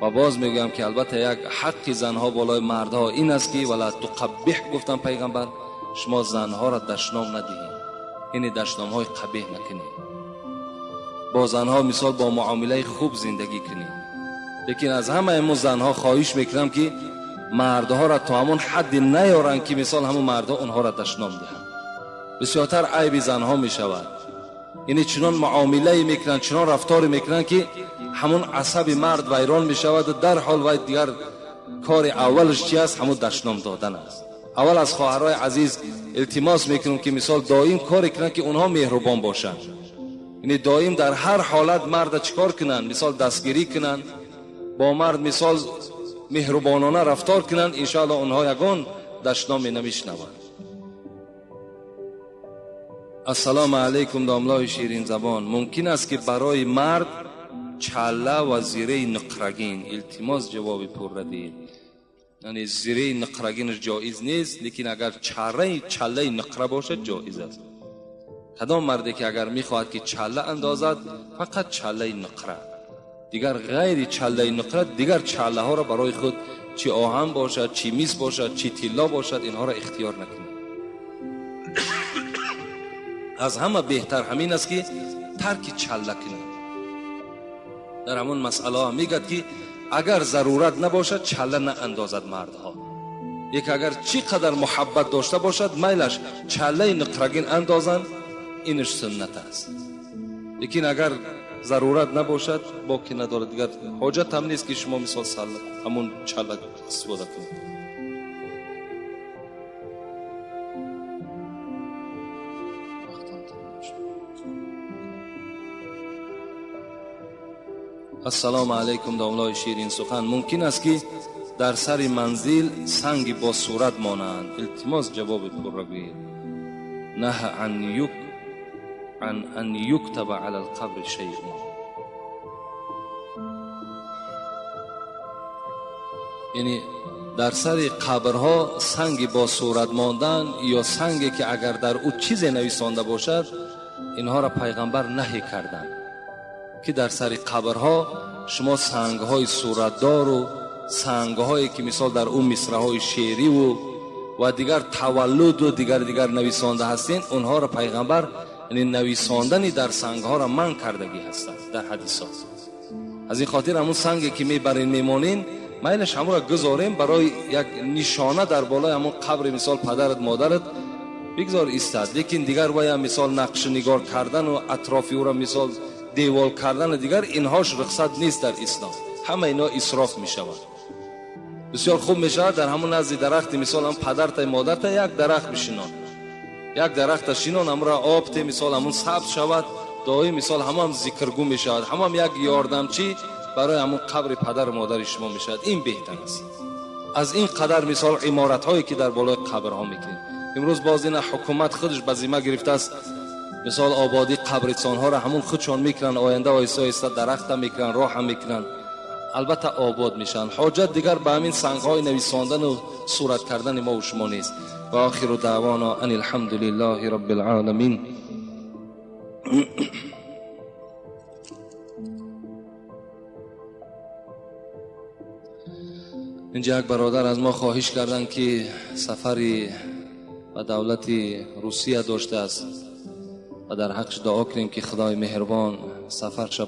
Speaker 1: ва боз мегӯям ки албатта як ҳаққи занҳо болои мардҳо ин аст ки вала туқаббиҳ гуфтан пайғамбар, шумо занҳоро дашном надиҳед, яъне дашномҳои қабеҳ накунед, бо занҳо мисол бо муомилаи хуб зиндагӣ кунед. Лекин аз ҳамаи мо занҳо хоҳиш мекунам ки мардҳоро то ҳамон ҳадде наёранд ки мисол ҳамон мардҳо онҳоро дашном диҳанд. Бисёртар айби занҳо мешавад, яъне чунон муомилае мекунанд, чунон рафторе мекунанд ки ҳамон асаби мард вайрон мешавад ва дар ҳол вай дигар кори аввалаш чи аст? Ҳамон дашном додан аст. Аввал аз хоҳарҳои азиз илтимос мекунам ки мисол доим коре кунанд ки онҳо меҳрубон бошанд, яъне доим дар ҳар ҳолат марда чӣ кор кунанд? Мисол дастгирӣ кунанд, бо мард мисол меҳрубонона рафтор кунанд, иншоалло онҳо ягон дашноме намешнаванд. Ассалому алайкум, домлои ширинзабон. Мумкин аст ки барои мард чалла ва зираи нуқрагин? Илтимос ҷавоби пурра диҳед. Яъне зираи нуқрагинаш ҷоиз нест, лекин агар чаллаи нуқра бошад ҷоиз аст. Кадом марде ки агар мехоҳад ки чалла андозад, фақат чаллаи нуқра, дигар ғайри чаллаи нуқра дигар чаллаҳоро барои худ чи оҳан бошад, чи мис бошад, чи тилло бошад, инҳоро ихтиёр накунад. Аз ҳама беҳтар ҳамин аст ки тарки чалла кунад. Дар ҳамон масъалаҳо мегӯяд ки агар зарурат набошад чалла наандозад мардҳо. Як агар чӣ қадар муҳаббат дошта бошад, майлаш чаллаи нуқрагин андозанд, инаш суннат аст. Лекин агар зарурат набошад, боки надорад, дигар ҳоҷат ҳам нест ки шумо мисол ҳамон чалла истифода кунед. Ассалому алайкум, домлои ширин сухан. Мумкин аст ки дар сари манзил санги бо сурат монанд? Илтимос ҷавоби пурра гӯед. Наҳа ан ан юктаба ала алқабри шайъун. Яъне дар сари қабрҳо санги бо сурат мондан ё санге ки агар дар ӯ чизе нависонда бошад, инҳоро пайғамбар наҳӣ карданд ки дар сари қабрҳо шумо сангҳои суратдору сангҳое ки мисол дар ӯ мисраҳои шеъриву ва дигар таваллуду дигар нависонда ҳастен, онҳоро пайғамбар яъне нависондани дар сангҳоро манъ кардагӣ ҳастанд дар ҳадисҳо. Аз ин хотир ҳамун санге ки мебарен мемонен, майлаш ҳамонро гузорем барои як нишона дар болои ҳамон қабри мисол падарат модарат бигзор истад, лекин дигар вая мисол нақшнигор кардану атрофи ӯро мисол девол кардану дигар инҳош рухсат нест дар ислом. Ҳама ино исроф мешавад. Бисёр хуб мешавад дар ҳамон назди дарахти мисол ҳам падарта модарта як дарахт бишинон, як дарахта шинон, ҳамонро об те мисол ҳамон сабз шавад, доим мисол ҳамон зикргӯ мешавад, ҳамон як ёрдамчӣ барои ҳамон қабри падару модари шумо мешавад. Ин беҳтар аст аз ин қадар мисол иморатҳое ки дар болои қабрҳо мекунем. Имрӯз боз ина ҳукумат худаш ба зимма гирифтааст, мисол ободӣ қабристонҳоро ҳамун худшон мекунанд, оянда оҳиста оҳиста дарахта мекунанд, роҳа мекунанд, албатта обод мешаванд. Ҳоҷат дигар ба ҳамин сангҳои нависондану сурат кардани мо шумо нест. Ва охиру даъвона ан алҳамдулиллаҳи роббил оламин. Инҷа як бародар аз мо хоҳиш карданд, ки сафари ба давлати Русия доштааст ва дар ҳаққаш дуо кунем, ки Худои меҳрубон сафарша